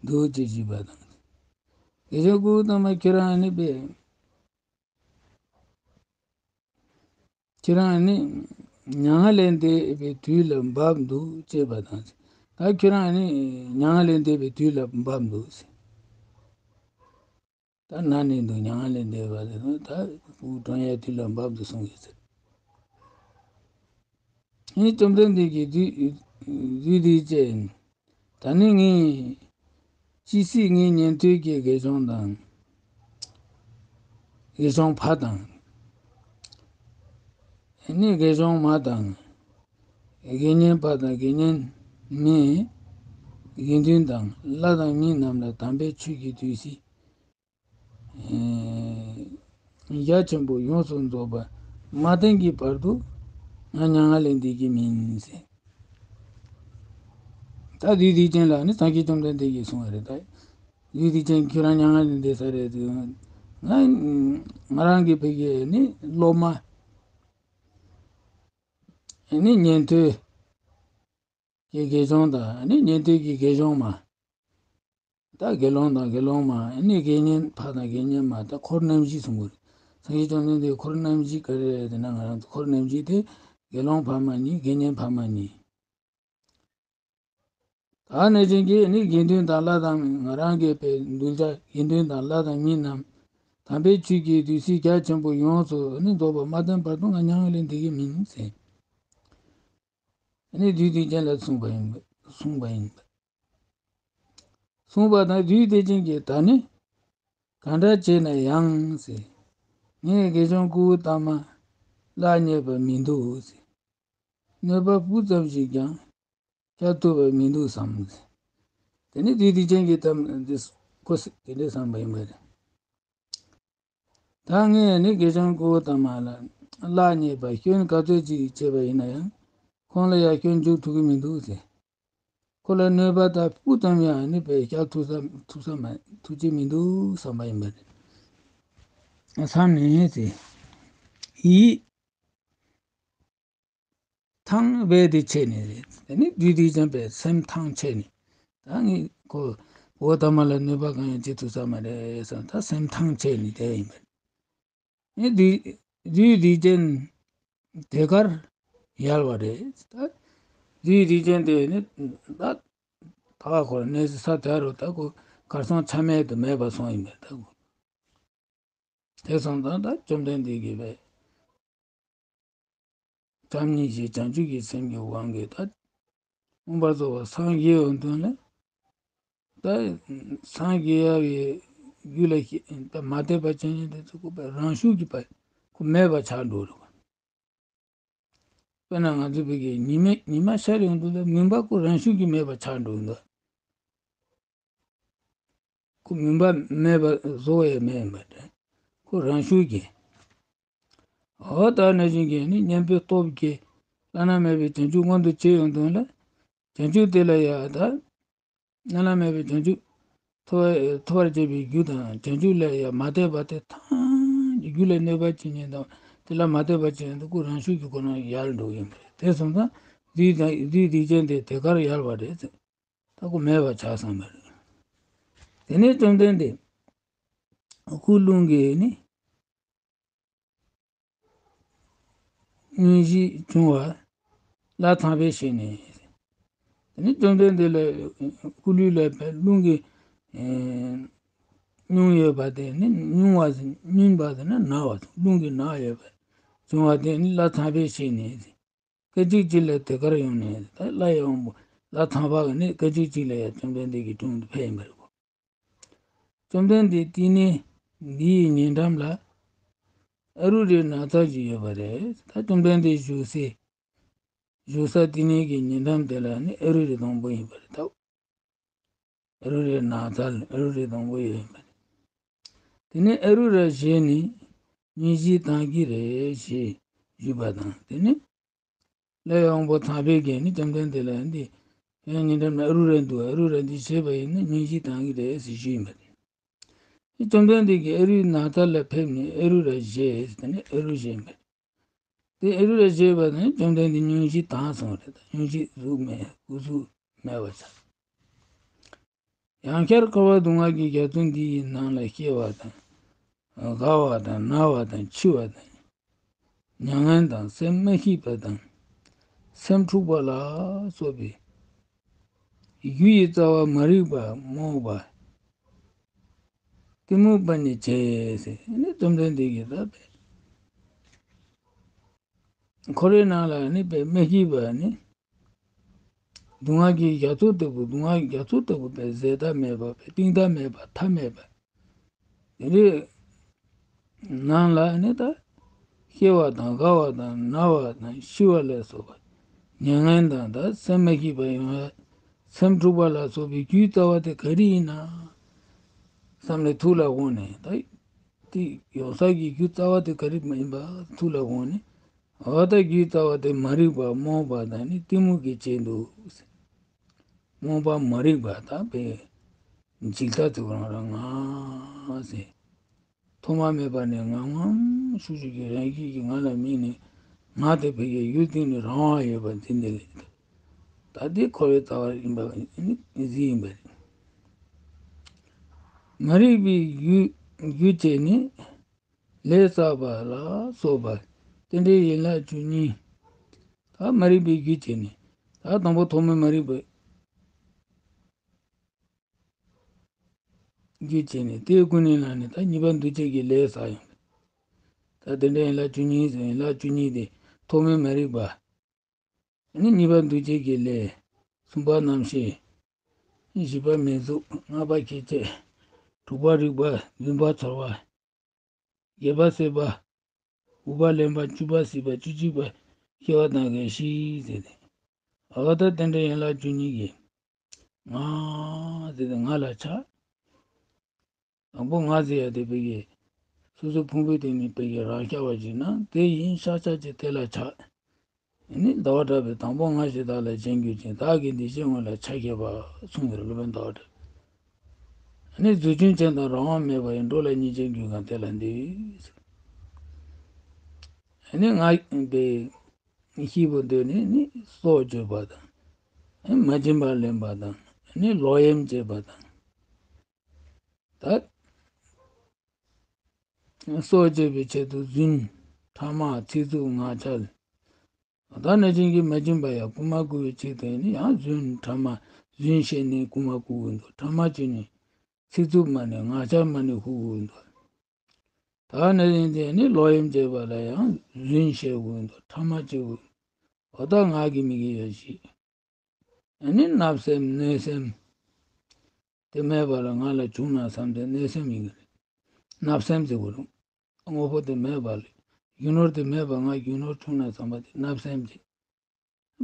འདུག་ཅེས་བགྱིས་པ་དང་། དགེ་སྦྱོང་སྐུ་དམ་མ་ཁྱོད་རང་ནི་པས། ཁྱེད་རང་ནི་མྱ་ངན་ལས་འདས་པའི་དུས་ལ་བབས་འདུག་ཅེས་པ་དང་། ད་ཁྱེད་རང་ནི་མྱ་ངན་ལས་འདས་པའི་དུས་ལ་བབས་འདུག་ཟེར། ད་ན་ནས་འདུག་མྱ་ངན་ལས་འདས་པ་ཟེར་ན་ད་དབུགས་གྲང་ཡའི་དུས་ལ་བབས་འདུག་གསུང་གི་ཟེར། ཨེ་བཅོམ་ལྡན་འདས་ཀྱིས་བདུད་བདུད་སྡིག་ཅན། ད་ནི་ངས་ཇི་སྲིད་ངའི་ཉན་ཐོས་ཀྱི་དགེ་སྦྱོང་དང་། དགེ་སྦྱོང་ཕ་དང་། ནི་དགེ་སྦྱོང་མ་དང་། དགེ་བསྙེན་ཕ་དང་དགེ་བསྙེན་མས། དགེ་འདུན་དང་ལྷ་དང་མི་རྣམས་ལ་དམ་པའི་ཆོས་ཀྱི་བདུད་རྩི། ཨེ། རྒྱ་ཆེན་པོ་ཡོངས་སུ་རྫོགས་པ་མ་བསྟན་གྱི་བར་དུ་ང་མྱ་ངན་ལས་འདས་ཀྱི་མིན་ཟེར། ད་བདུད་སྡིག་ཅན་ལ་ནི་སངས་རྒྱས་བཅོམ་ལྡན་འདས་ཀྱིས་གསུངས་པ་རེད། ད་བདུད་སྡིག་ཅན་ཁྱོད་རང་མྱ་ངན་ལས་འདས་ས་རེད་ཟེར། ང་ང་རང་གི་ཕ་གི་ནི་སློབ་མ་ནི་ཉན་ཐོས་ཀྱི་དགེ་སྦྱོང་དང་ནི་ཉན་ཐོས་ཀྱི་དགེ་སྦྱོང་མ། ད་དགེ་སློང་དང་དགེ་སློང་མ་ནི་དགེ་བསྙེན་ཕ་དང་དགེ་བསྙེན་མ། ད་འཁོར་རྣམ་བཞི་གསུངས་པ་རེད། སངས་རྒྱས་བཅོམ་ལྡན་འདས་འཁོར་རྣམ་བཞི་ག་རེ་རེད་ཟེར་ན་ང་རང་ཚོ་འཁོར་རྣམ་བཞི་དེ་དགེ་སློང་ཕ་མ་གཉིས་དགེ་བསྙེན་ཕ་མ་གཉིས། ད་ནས་ཅན་གྱིས་ནི་དགེ་འདུན་དང་ལྷ་དང་ང་རང་གི་པའི་གདུལ་བྱ་དགེ་འདུན་དང་ལྷ་དང་མི་རྣམས་དམ་པའི་ཆོས་ཀྱི་བདུད་རྩི་རྒྱ་ཆེན་པོ་ཡོངས་སུ་ནི་རྫོགས་པ་མ་བསྟན་བར་དུ་ང་མྱ་ངན་ལས་འདས་ཀྱི་མིན་ཟེར། ནི་བདུད་སྡིག་ཅན་ལ་གསུངས་པ་ཡིན་པ་གསུངས་པ་ཡིན་པ། གསུངས་པ་དང་བདུད་སྡིག་ཅན་གྱིས་ད་ནི་གང་འདྲ་བྱས་ན་ཡང་ཟེར། ངས་དགེ་སྦྱོང་སྐུ་དམ་མ་ལ་བརྙས་པ་མི་འདུག་ཟེར། གནོད་པ་སྤུ་ཙམ་ཞིག་ཀྱང་བསྐྱལ་ཐུབ་པ་མི་འདུག་བསམ་ཟེར། དེ་ནི་བདུད་སྡིག་ཅན་གྱིས་དམ་འདི་ཁོ་དེ་འདྲ་བསམ་པ་ཡིན་པ་རེད། ད་ངས་ནི་དགེ་སྦྱོང་སྐུ་དམ་མ་ལ་ལ་བརྙས་པ་སྐྱོན་ག་ཚོད་ཅིག་བྱས་པ་ཡིན་ན་ཡང་ཁོང་ལ་ཡང་སྐྱོན་འཇུག་ཐུབ་ཀྱི་མི་འདུག་ཟེར། ཁོ་ལ་གནོད་པ་དང་སྤུ་ཙམ་ཡང་ནི་བས་བསྐྱལ་ཐུབ་ས་ཐུབ་ས་མ་ཐུབ་ཀྱི་མི་འདུག་བསམ་པ་ཡིན་པ་རེད། བསམ་ནས་ཟེར། ཡིད་ཐང་རྦད་དེ་ཆད་ནས་རེད། དེ་ནི་བདུད་སྡིག་ཅན་པས་སེམས་ཐང་ཆད་ནས། ད་ངས་ཁོ་འོ་ད་མ་ལ་གནོད་པ་གང་ཡང་བྱེད་ཐུབ་ས་མ་རེད་བསམ། ད་སེམས་ཐང་ཆད་ནས་བསྡད་ཡིན་པ་རེད། ཨེ་བདུད་བདུད་སྡིག་ཅན་དེ་གར་ཡལ་བ་རེད། ད་བདུད་སྡིག་ཅན་དེ་ནི་ད་ད་ཁོ་གནས་ས་དེ་རུ་ད་ཁོ་གར་སོང་ཆ་མེད་དུ་མེད་པ་སོང་ཡིན་པས་ད་ཁོ། དེ་སོང་ཙང་ད་བཅོམ་ལྡན་འདས་ཀྱིས་པས། བྱམས་སྙིང་རྗེ་བྱང་ཆུབ་ཀྱི་སེམས་ཀྱི་དབང་གིས་ད་མངོན་པར་རྫོགས་པར་སངས་རྒྱས་ཡོང་དོན་ལ། ད་སངས་རྒྱས་ཡ་བའི་རྒྱུ་ལ་ཤེས་ད་མ་དད་པ་ཅན་དེ་ཚོ་ཁོ་པའི་རང་ཤུགས་ཀྱིས་པ་ཁོ་མེད་པ་ཆགས་འགྲོ་རེད་པ། དཔེར་ན་ང་ཚོ་བོད་ཀྱི་ཉི་མ་ཉི་མ་ཤར་ཡོང་དུས་ལ་མུན་པ་ཁོ་རང་ཤུགས་ཀྱིས་མེད་པ་ཆགས་འགྲོ་འདུག་ཁོ་མུན་པ་མེད་པ་བཟོ་ཡས་མེད་པ་འདྲ། ཁོ་རང་ཤུགས་ཀྱིས། འོ་ད་ནང་བཞིན་གྱི་ནི་གཉེན་པོའི་སྟོབས་ཀྱིས་བླ་ན་མེད་པའི་བྱང་ཆུབ་མངོན་དུ་བྱེད་ཡོང་དོན་ལ། བྱང་ཆུབ་དེ་ལ་ཡང་ད། བླ་ན་མེད་པའི་བྱང་ཆུབ་ཐོབ་ཐོབ་པར་བྱེད་པའི་རྒྱུ་དང་བྱང་ཆུབ་ལ་ཡང་མ་དད་པ་དེ་ཐམས་ཅད་རྒྱུ་ལ་གནོད་པ་བྱེད་མཁན་དང་དེ་ལ་མ་དད་པ་བྱེད་མཁན་དེ་ཁོ་རང་ཤུགས་ཀྱིས་ཁོ་རང་ཡལ་འགྲོ་གི་ཡིན་པ་རེད། དེ་སོང་ཙང་བདུད་དང་བདུད་སྡིག་ཅན་དེ་དེ་གར་ཡལ་བ་རེད་ཟེར། ད་ཁོ་མེད་པ་ཆགས་སོང་བ་རེད། དེ་ནས་བཅོམ་ལྡན་འདས་སྐུ་རླུང་གིས་ནི་སྙུང་གཞི་བྱུང་བ་ལ་ཚངས་པས་ཤེས་ནས། དེ་ནས་བཅོམ་ལྡན་འདས་ལ་སྐུ་ལུས་ལ་རླུང་གིས་ཨེ་སྙུང་ཡོད་པ་དེ་ནི་སྙུང་བ་སྙུང་བ་དེ་ནི་ན་བ་རླུང་གིས་ན་ཡོད་པ་བྱུང་བ་དེ་ནི་ལ་ཚངས་པས་ཤེས་ནས། སྐད་ཅིག་གཅིག་ལ་དེ་གར་ཡོང་ནས་ད་སླར་ཡང་ལྷ་ཚངས་པ་གིས་ནི་སྐད་ཅིག་གཅིག་ལ་ཡང་བཅོམ་ལྡན་འདས་ཀྱི་དྲུང་དུ་ཕེབས་ཡིན་པ་རེད། བཅོམ་ལྡན་འདས་བསྟི་གནས་འདིའི་ཉེ་འགྲམ་ལ་ཨ་རུ་རའི་ནགས་ཚལ་ཞིག་ཡོད་པ་རེད། ད་བཅོམ་ལྡན་འདས་བཞུགས་སའི་ བཞུགས་ས་དེ་ནས་ཀྱི་ཉེ་འགྲམ་དེ་ལ་ནི་ཨེ་རུ་རི་དང་པོ་ཡིན་པ་རེད་ད། ཨེ་རུ་རི་ནགས་ཚལ་ཨེ་རུ་རི་དང་པོ་ཡིན་པ་རེད། དེ་ནས་ཨེ་རུ་ར་བཞེས་ནས་སྙུན་གཞི་བཏང་གི་རེད་ཞེས་ཞུས་པ་དང་། དེ་ནས་སླར་ཡང་དབང་པོ་ཚངས་པས་ཀྱིས་ནི་བཅོམ་ལྡན་འདས་ལ་འདི་ཡང་ཉེ་འགྲམ་ན་ཨེ་རུ་ར་འདུག་ཨེ་རུ་ར་འདི་བཞེས་པ་ཡིན་ན་སྙུན་གཞི་བཏང་གི་རེད་ཟེར་ཞུས་ཡིན་པ་རེད། བཅོམ་ལྡན་འདས་ཀྱིས་ཨེ་རུའི་ནགས་ཚལ་ལ་ཕེབས་ནས་ཨེ་རུ་ར་བཞེས་ཟེར་ནས་ཨེ་རུ་བཞེས་པ་རེད། དེ་ཨེ་རུ་ར་བཞེས་པ་དང་བཅོམ་ལྡན་འདས་སྙུན་གཞི་བཏང་སོང་རེད། ད་སྙུན་གཞི་གཟུགས་མེད་སྐུ་གཟུགས་མེད་པ་ཆགས། ཡང་བསྐྱར་འཁོར་བ་སྡུག་བསྔལ་གྱི་རྒྱ་མཚོ་འདི་ཡི་ནང་ལ་སྐྱེ་བ་དང་། རྒ་བ་དང་ན་བ་དང་འཆི་བ་དང་། མྱ་ངན་དང་སེམས་མ་སྐྱིད་པ་དང་། སེམས་འཁྲུགས་པ་ལ་སོགས་པའི་རྒྱུ་ཡི་རྩ་བ་མ་རིག་པ་རྨོངས་པ། གཏི་མུག་པ་ནི་བྱེད་ཟེར་ནི་བཅོམ་ལྡན་འདས་ཀྱིས་ད་འཁོར་བའི་ནང་ལ་ནི་དཔེ་མ་སྐྱིད་པ་ནི། སྡུག་བསྔལ་གྱི་རྒྱ་མཚོ་ལྟ་བུ། སྡུག་བསྔལ་གྱི་རྒྱ་མཚོ་ལྟ་བུ་དཔེ་ཟད་མཐའ་མེད་པ། དཔེ་གཏིང་མཐའ་མེད་པ། མཐའ་མེད་པ། དེ་འདྲའི་ནང་ལ་ནི་ད་སྐྱེ་བ་དང་རྒ་བ་དང་ན་བ་དང་ཤི་བ་ལ་སོགས་པ། མྱ་ངན་དང་ད་སེམས་མ་སྐྱིད་པ་ཡོང་བ། སེམས་འཁྲུགས་པ་ལ་སོགས་པའི་རྒྱུའི་རྩ་བ་དེ་ག་རེ་ཡིན་ན་བསམ་ནས་ཐུགས་ལ་དགོངས་ནས། ད་དེ་ཡོང་ས་ཀྱི་རྒྱུ་རྩ་བ་དེ་ག་རེ་ཡིན་པ་ཐུགས་ལ་དགོངས་ནས། འོ་ད་རྒྱུའི་རྩ་བ་དེ་མ་རིག་པ་རྨོངས་པ་དང་ནི་གཏི་མུག་གིས་བྱས་འདུག་ཟེར། རྨོངས་པ་མ་རིག་པ་དང་དཔེ་འཇིག་ལྟ་དེ་རང་རང་ང་ཟེར། ཐོག་མ་མེད་པ་ནས་ངང་ངམ་ཤུགས་ཤུགས་ཀྱིས་རང་བཞིན་གྱིས་ང་ལ་དམིགས་ནས། ང་དེ་ཕ་གིའི་ཡུལ་སྟེང་ནས་རང་དབང་ཡོད་པ་འཛིན་དེ་ལས། ད་དེ་འཁོར་བའི་རྩ་བ་ཡིན་པ་ནི་གཟིགས་ཡིན་པ་རེད། མ་རིག་པའི་རྒྱུ་རྒྱུ་བྱས་ནས་ལས་བསགས་པ་ལ་སོགས་པ་རྟེན་འབྲེལ་ཡན་ལག་བཅུ་གཉིས། ད་མ་རིག་པའི་རྒྱུ་བྱས་ནས། ད་དང་པོ་ཐོག་མའི་མ་རིག་པའི་རྒྱུ་བྱས་ནས་དེའི་ཀུན་ནས་བསླངས་ནས་ད་གཉིས་པ་འདུ་བྱེད་ཀྱི་ལས་བསགས་ཡོང་། ད་རྟེན་འབྲེལ་ཡན་ལག་བཅུ་གཉིས་ཟེར། ཡན་ལག་བཅུ་གཉིས་དེ་ཐོག་མའི་མ་རིག་པ། ནི་གཉིས་པ་འདུ་བྱེད་ཀྱི་ལས། གསུམ་པ་རྣམ་ཤེས། བཞི་པ་མིང་གཟུགས། ལྔ་པ་ཁྱད་ཆོས། དྲུག་པ་རིག་པ། བདུན་པ་ཚོར་བ། བརྒྱད་པ་སྲེད་པ། དགུ་པ་ལེན་པ། བཅུ་པ་སྲིད་པ། བཅུ་གཅིག་པ་སྐྱེ་བ་དང་རྒ་ཤི་ཟེར་ཏེ། འོ་ད་རྟེན་འབྲེལ་ཡན་ལག་བཅུ་གཉིས་ཀྱི་ང་ཟེར་ཏེ་ང་ལ་ཆགས། དང་པོ་ང་ཟེར་ཡ་དེ་ཕ་གིའི་སོ་སོའི་ཕུང་པོའི་སྟེང་ནས་ཕ་གིའི་རང་ཤར་བ་ཞིག་ན་དེ་ཡིན་ཤར་ཤར་གྱི་དེ་ལ་ཆགས། ནི་ཟླ་བ་གྲགས་པས་དང་པོ་ང་ཞེས་བདག་ལ་ཅན་གྱུར་ཅིང་། བདག་གིས་འདི་ཕྱི་དངོས་ལ་ཆ་ཁྱབ་པ་གསུངས་པའི་སློབ་དཔོན་ཟླ་བ་གྲགས། ནི་རྫུ་འཕྲུལ་ཅན་དང་རང་དབང་མེད་པ་ཡི། འགྲོ་ལ་སྙིང་རྗེར་གྱུར་གང་དེ་ལ་འདུད། ནི་ང་པའི་སྐྱེས་བུ་འདོད་ནས་ནི་སྲོག་གཅོད་པ་དང་། མ་བྱིན་པར་ལེན་པ་དང་། ནི་ལོག་གཡེམ་བྱེད་པ་དང་། ད་སྲོག་གཅོད་པའི་ཆེད་དུ་རྫུན། ཕྲ་མ། ཚིག་རྩུབ། ངག་འཁྱལ། ད་ནང་བཞིན་གྱི་མ་བྱིན་པ་ཡང་རྐུ་མ་རྐུ་བའི་ཆེད་དུ་ནི་ཡང་རྫུན་ཕྲ་མ། རྫུན་བཤད་ནས་རྐུ་མ་རྐུ་གི་འདུག་ཕྲ་མ་བྱས་ནས་ཚིག་རྩུབ་སྨྲ་ནས་ངག་འཁྱལ་སྨྲ་ནས་ཤོར་གི་འདུག་ད་ནང་བཞིན་དེ་ནི་ལོག་གཡེམ་བྱེད་པ་ལ་ཡང་རྫུན་བཤད་གི་འདུག་ཕྲ་མ་བྱེད་གི་འདུག་འོ་ད་ང་གིས་མི་དགེ་བ་བཞི། ཨ་ནི་བརྣབ་སེམས་གནོད་སེམས། དེ་མེད་པ་ལ་ང་ལ་བྱུང་ན་བསམ་སྟེ་གནོད་སེམས་ཡིན་གྱི་རེད། བརྣབ་སེམས་ཟེར་དགོས་རུང་། དངོས་པོ་དེ་མེད་པ་ལ། རྒྱུ་ནོར་དེ་མེད་པ་ང་རྒྱུ་ནོར་བྱུང་ན་བསམ་པ་དེ་བརྣབ་སེམས་བྱེད།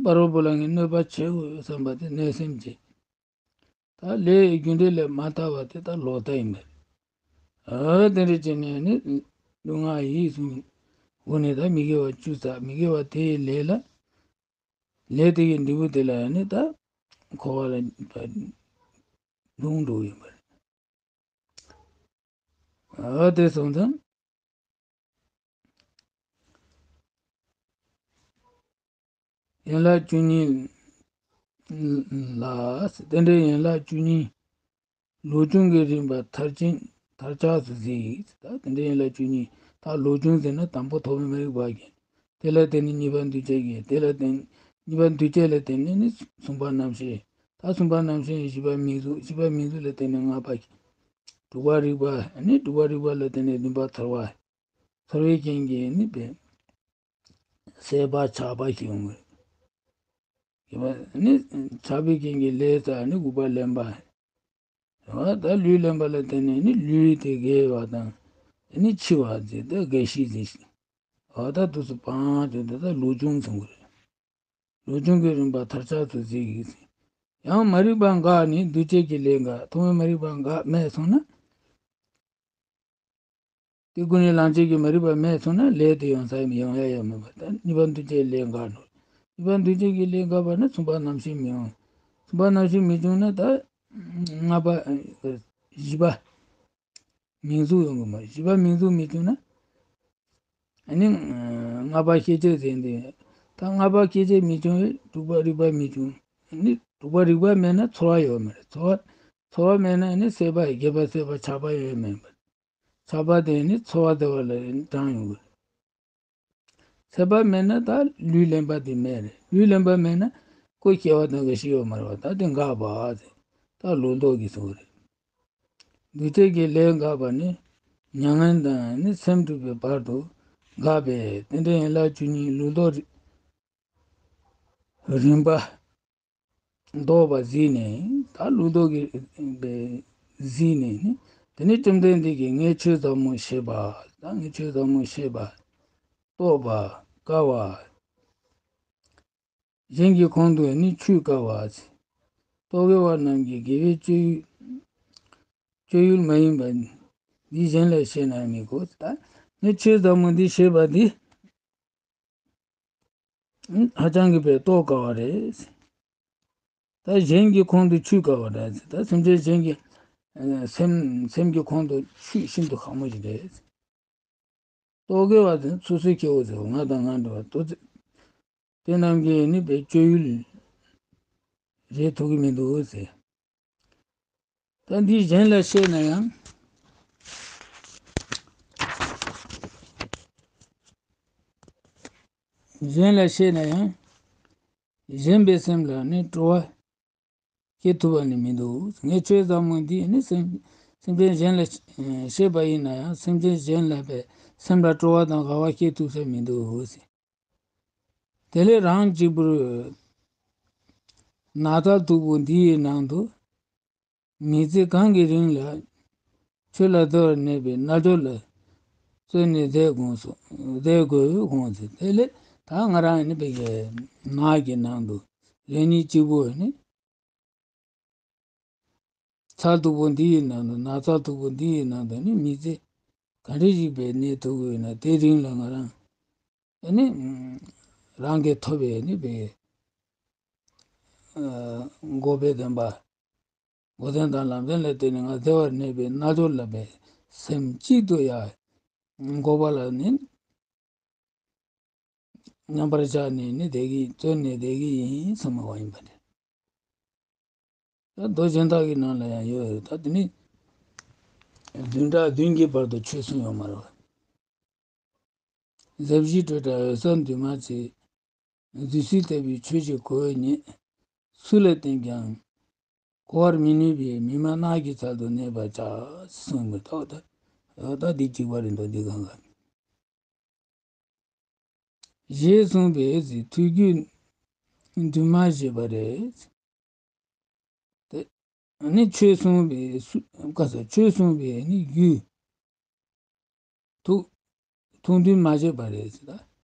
བར་བ་བུ་ལ་ངས་གནོད་པ་བྱེད་དགོས་བསམ་པ་དེ་གནོད་སེམས་བྱེད། ད་ལས་རྒྱུ་འབྲས་ལས་མ་ཐར་བ་དེ་ད་ལོག་ལྟ་ཡིན་པ་རེད། ཨ་དེ་འདྲ་བྱས་ནས་ནི་ལུས་ངག་ཡིད་གསུམ་སྒོ་ནས་ད་མི་དགེ་བ་བཅུ་བསགས། མི་དགེ་བ་དེའི་ལས་ལ། ལས་དེ་གི་འབྲས་བུ་དེ་ལ་ཡང་ནི་ད་འཁོར་བ་ལ་ལྟུང་འགྲོ་ཡིན་པ་རེད། ཨ་དེ་སོང་ཙང་ཡན་ལག་བཅུ་གཉིས་ལ། རྟེན་འབྲེལ་ཡན་ལག་བཅུ་གཉིས། ལོག་འབྱུང་གི་རིམ་པ་མཐར་ཕྱིན་མཐར་ཆགས་སུ་གཟིགས། ད་དེ་འདྲ་ཡིན་ལ་བཅུ་གཉིས། ད་ལོག་འབྱུང་ཟེར་ན་དང་པོ་ཐོག་མའི་མ་རིག་པ་ཡིན། དེ་ལ་བརྟེན་ནས་གཉིས་པ་འདུས་བྱས་ཡིན། དེ་ལ་བརྟེན། གཉིས་པ་འདུས་བྱས་ལ་བརྟེན་ནས་ནི་གསུམ་པ་རྣམ་ཤེས། ད་གསུམ་པ་རྣམ་ཤེས་ཡིན། བཞི་པ་མིང་གཟུགས། བཞི་པ་མིང་གཟུགས་ལ་བརྟེན་ནས་ལྔ་པ་ཡིན། དྲུག་པ་རིག་པ། ནི་དྲུག་པ་རིག་པ་ལ་བརྟེན་ནས་བདུན་པ་ཚོར་བ། ཚོར་བའི་རྐྱེན་གྱིས་ནི་བས་སྲེད་པ་ཆགས་པ་ཞིག་ཡོང་གི་རེད། ནི་ཆགས་པའི་རྐྱེན་གྱིས་ལས་བསགས། ནི་དགུ་པ་ལེན་པ། འོ་ད་ལུས་ལེན་པ་ལ་བརྟེན་ནས་ནི་ལུས་དེ་རྒས་པ་དང་། ནི་འཆི་བ་ཟེར་ད་རྒ་ཤི་ཟེར། འོ་ད་དུས་སུ་སྤང་དུས་འདི་ད་ལོག་འབྱུང་ཟེར་གྱི་རེད། འགྲོ་འབྱུང་གི་རིམ་པ་མཐར་ཆགས་སུ་གཟིགས། ཡང་མ་རིག་པ་འགགས་ནས་འདུས་བྱས་ཀྱི་ལས་འགགས། ཐོག་མའི་མ་རིག་པ་འགགས་མེད་སོང་ན། དེ་ཀུན་ནས་བསླངས་བྱས་ཀྱི་མ་རིག་པ་མེད་སོང་ན་ལས་དེ་ཡོང་ས་ཡོང་ཡ་ཡོད་མེད་པ། ད་གཉིས་པ་འདུས་བྱས་ལས་འགགས་འགྲོ། གཉིས་པ་འདུས་བྱས་ཀྱི་ལས་འགགས་པ་ན་མཚུངས་པ་རྣམ་ཤེས་མི་འོང་། མཚུངས་པ་རྣམ་ཤེས་མི་འབྱུང་ན་ད་ལྔ་པ་བཞི་པ་མིང་གཟུགས་ཡོང་གི་མ་རེད། བཞི་པ་མིང་གཟུགས་མི་འབྱུང་ན། ཨ་ནི་ལྔ་པ་ཤེས་བྱ་ཟེར་འདི། ད་ལྔ་པ་ཤེས་བྱ་མི་འབྱུང་བས་དྲུག་པ་རིག་པ་མི་འབྱུང་། ཨ་ནི་དྲུག་པ་རིག་པ་མེད་ན་ཚོར་བ་ཡོད་མ་རེད། ཚོར་བ་ཚོར་བ་མེད་ན་ཨ་ནི་སྲེད་པ་རྒས་པ་སྲེད་པ་ཆགས་པ་ཡོད་མེད་པ། ཆགས་པ་དེ་ནི་ཚོར་བ་བདེ་བ་ལ་དྲངས་ཡོང་གི་རེད། སྲེད་པ་མེད་ན་ད་ལུས་ལེན་པ་དེ་མེད་རེད། ལུས་ལེན་པ་མེད་ན་ཀོ་སྐྱེ་བ་དང་ག་ཞིག་ཡོད་མ་རེད་བ། ད་དེ་འགགས་པ་ཟེར། ད་ལུགས་ལྡོག་གི་ཚུལ་རེད། འདུས་བྱས་ཀྱི་ལས་འགགས་པ་ནི་མྱ་ངན་དང་ནི་སེམས་འཁྲུགས་པའི་བར་དུ་འགགས་པས། དེ་འདྲ་ཡན་ལག་བཅུ་གཉིས་ལུགས་ལྡོག་རིམ་པ་ལྡོག་པ་གཟིགས་ནས། ད་ལུགས་ལྡོག་གི་གཟིགས་ནས་ནི། དེ་ནས་བཅོམ་ལྡན་འདས་ཀྱིས་ངས་ཆོས་ཟབ་མོ་བཤད་པ། ད་ངས་ཆོས་ཟབ་མོ་བཤད་པ། རྟོགས་པ་དཀའ་བ། གཞན་གྱི་ཁོང་དུ་ནི་ཆུད་དཀའ་བ། རྟོག་གེ་བ་རྣམས་ཀྱི་དགེ་བའི་སྤྱོད་ཡུལ་སྤྱོད་ཡུལ་མ་ཡིན་པ་འདི་གཞན་ལ་བཤད་ན་མི་གོ། ད་ངས་ཆོས་ཟབ་མོ་འདི་བཤད་པ་འདི་ཧ་ཅང་གི་བས་རྟོགས་དཀའ་བ་རེད། ད་གཞན་གྱི་ཁོང་དུ་ཆུད་དཀའ་བ་རེད། ད་སེམས་ཅན་གཞན་གྱི་ཨ་སེམས་སེམས་ཀྱི་ཁོང་དུ་ཆུད་ཤིན་ཏུ་ཁག་མོ་ཞིག་རེད། རྟོག་གེ་བ་དེ་སོ་སོའི་སྐྱེ་བོ་ཟེར་བ། ང་དང་ང་འདྲ་བ་ཏོ་ཙི་དེ་རྣམས་ཀྱིས་ནི་བའི་སྤྱོད་ཡུལ་རེད་ཐུབ་ཀྱི་མི་འདུག་ཟེར། ད་འདི་གཞན་ལ་བཤད་ན་ཡང་། གཞན་ལ་བཤད་ན་ཡང་། གཞན་པའི་སེམས་ལ་ནི་སྤྲོ་བ་སྐྱེ་ཐུབ་པ་ནི་མི་འདུག། ངས་ཆོས་ཟབ་མོ་འདི་ནི་སེམས་སེམས་ཅན་གཞན་ལ་བཤད་པ་ཡིན་ན་ཡང་། སེམས་ཅན་གཞན་ལ་བའི་སེམས་ལ་སྤྲོ་བ་དང་དགའ་བ་སྐྱེ་ཐུབ་ས་མི་འདུག་ཟེར། དེ་ལས་རང་གཅིག་པུར་ནགས་ཚལ་མཐུག་པོ་འདི་ཡི་ནང་དུ། མི་ཚེ་གང་གི་རིང་ལ་ཆོས་ལ་བདེ་བར་གནས་པའི་རྣལ་འབྱོར་ལ་བརྩོན་ནས་བསྡད་དགོས་སོ། བསྡད་དགོས་དགོངས་ཚེ། དེ་ལས་ད་ང་རང་ནི་བའི་ནགས་ཀྱི་ནང་དུ་རང་ཉིད་གཅིག་པུ་ནི། ཚལ་མཐུག་པོ་འདི་ཡི་ནང་དུ། ནགས་ཚལ་མཐུག་པོ་འདི་ཡི་ནང་དུ་ནི་མི་ཚེ་ག་འདྲ་ཞིག་བས་གནས་ཐུབ་དགོས་ན། དེ་རིང་ལ་ང་རང་ཨ་ནི་རང་གིས་ཐོབ་པའི་ནི་བའི་འགོག་པའི་བདེན་པ། འགོག་བདེན་དང་ལམ་བདེན་ལ་བརྟེན་ནས་ང་བདེ་བར་གནས་པའི་རྣལ་འབྱོར་ལ་བའི་སེམས་གཅིག་ཏུ་ཡང་འགོག་པ་ལ་ནི་མཉམ་པར་བཞག་ནས་ནི་བསྡད་ཀྱི། བརྩོན་ནས་བསྡད་ཀྱི་ཡིན་གསུངས་པ་ཡིན་པ་རེད། ད་མདོ་གཞན་དག་གི་ནང་ལ་ཡང་ཡོད་རེད། ད་དེ་ནི་བདུན་ཕྲག་བདུན་གྱི་བར་དུ་ཆོས་གསུངས་ཡོད་མ་རེད་བ། ཟབ་ཞི་སྤྲོས་བྲལ་འོད་གསལ་འདུས་མ་བྱས། བདུད་རྩི་ལྟ་བུའི་ཆོས་ཀྱི་གོ་བས་ཉེས། སུ་ལ་བསྟན་ཀྱང་གོ་བར་མི་ནུས་པའི། མི་སྨྲ་ནགས་ཀྱི་ཚལ་དུ་གནས་པར་བྱ། གསུངས་པའི་ཐོག་ཏུ། ད་འདི་གཅིག་པ་རེད་འདུག། འདི་གང་ག་ཞེས་གསུངས་པས་ཐོས་རྒྱུ་འདུས་མ་བྱས་པ་རེད། དེ་ནི་ཆོས་གསུངས་པའི་སུ་ག་ས་ཆོས་གསུངས་པའི་ནི་རྒྱུད་ཐུགས་ཐུགས་འདུན་མ་བྱས་པ་རེད་ཟེར།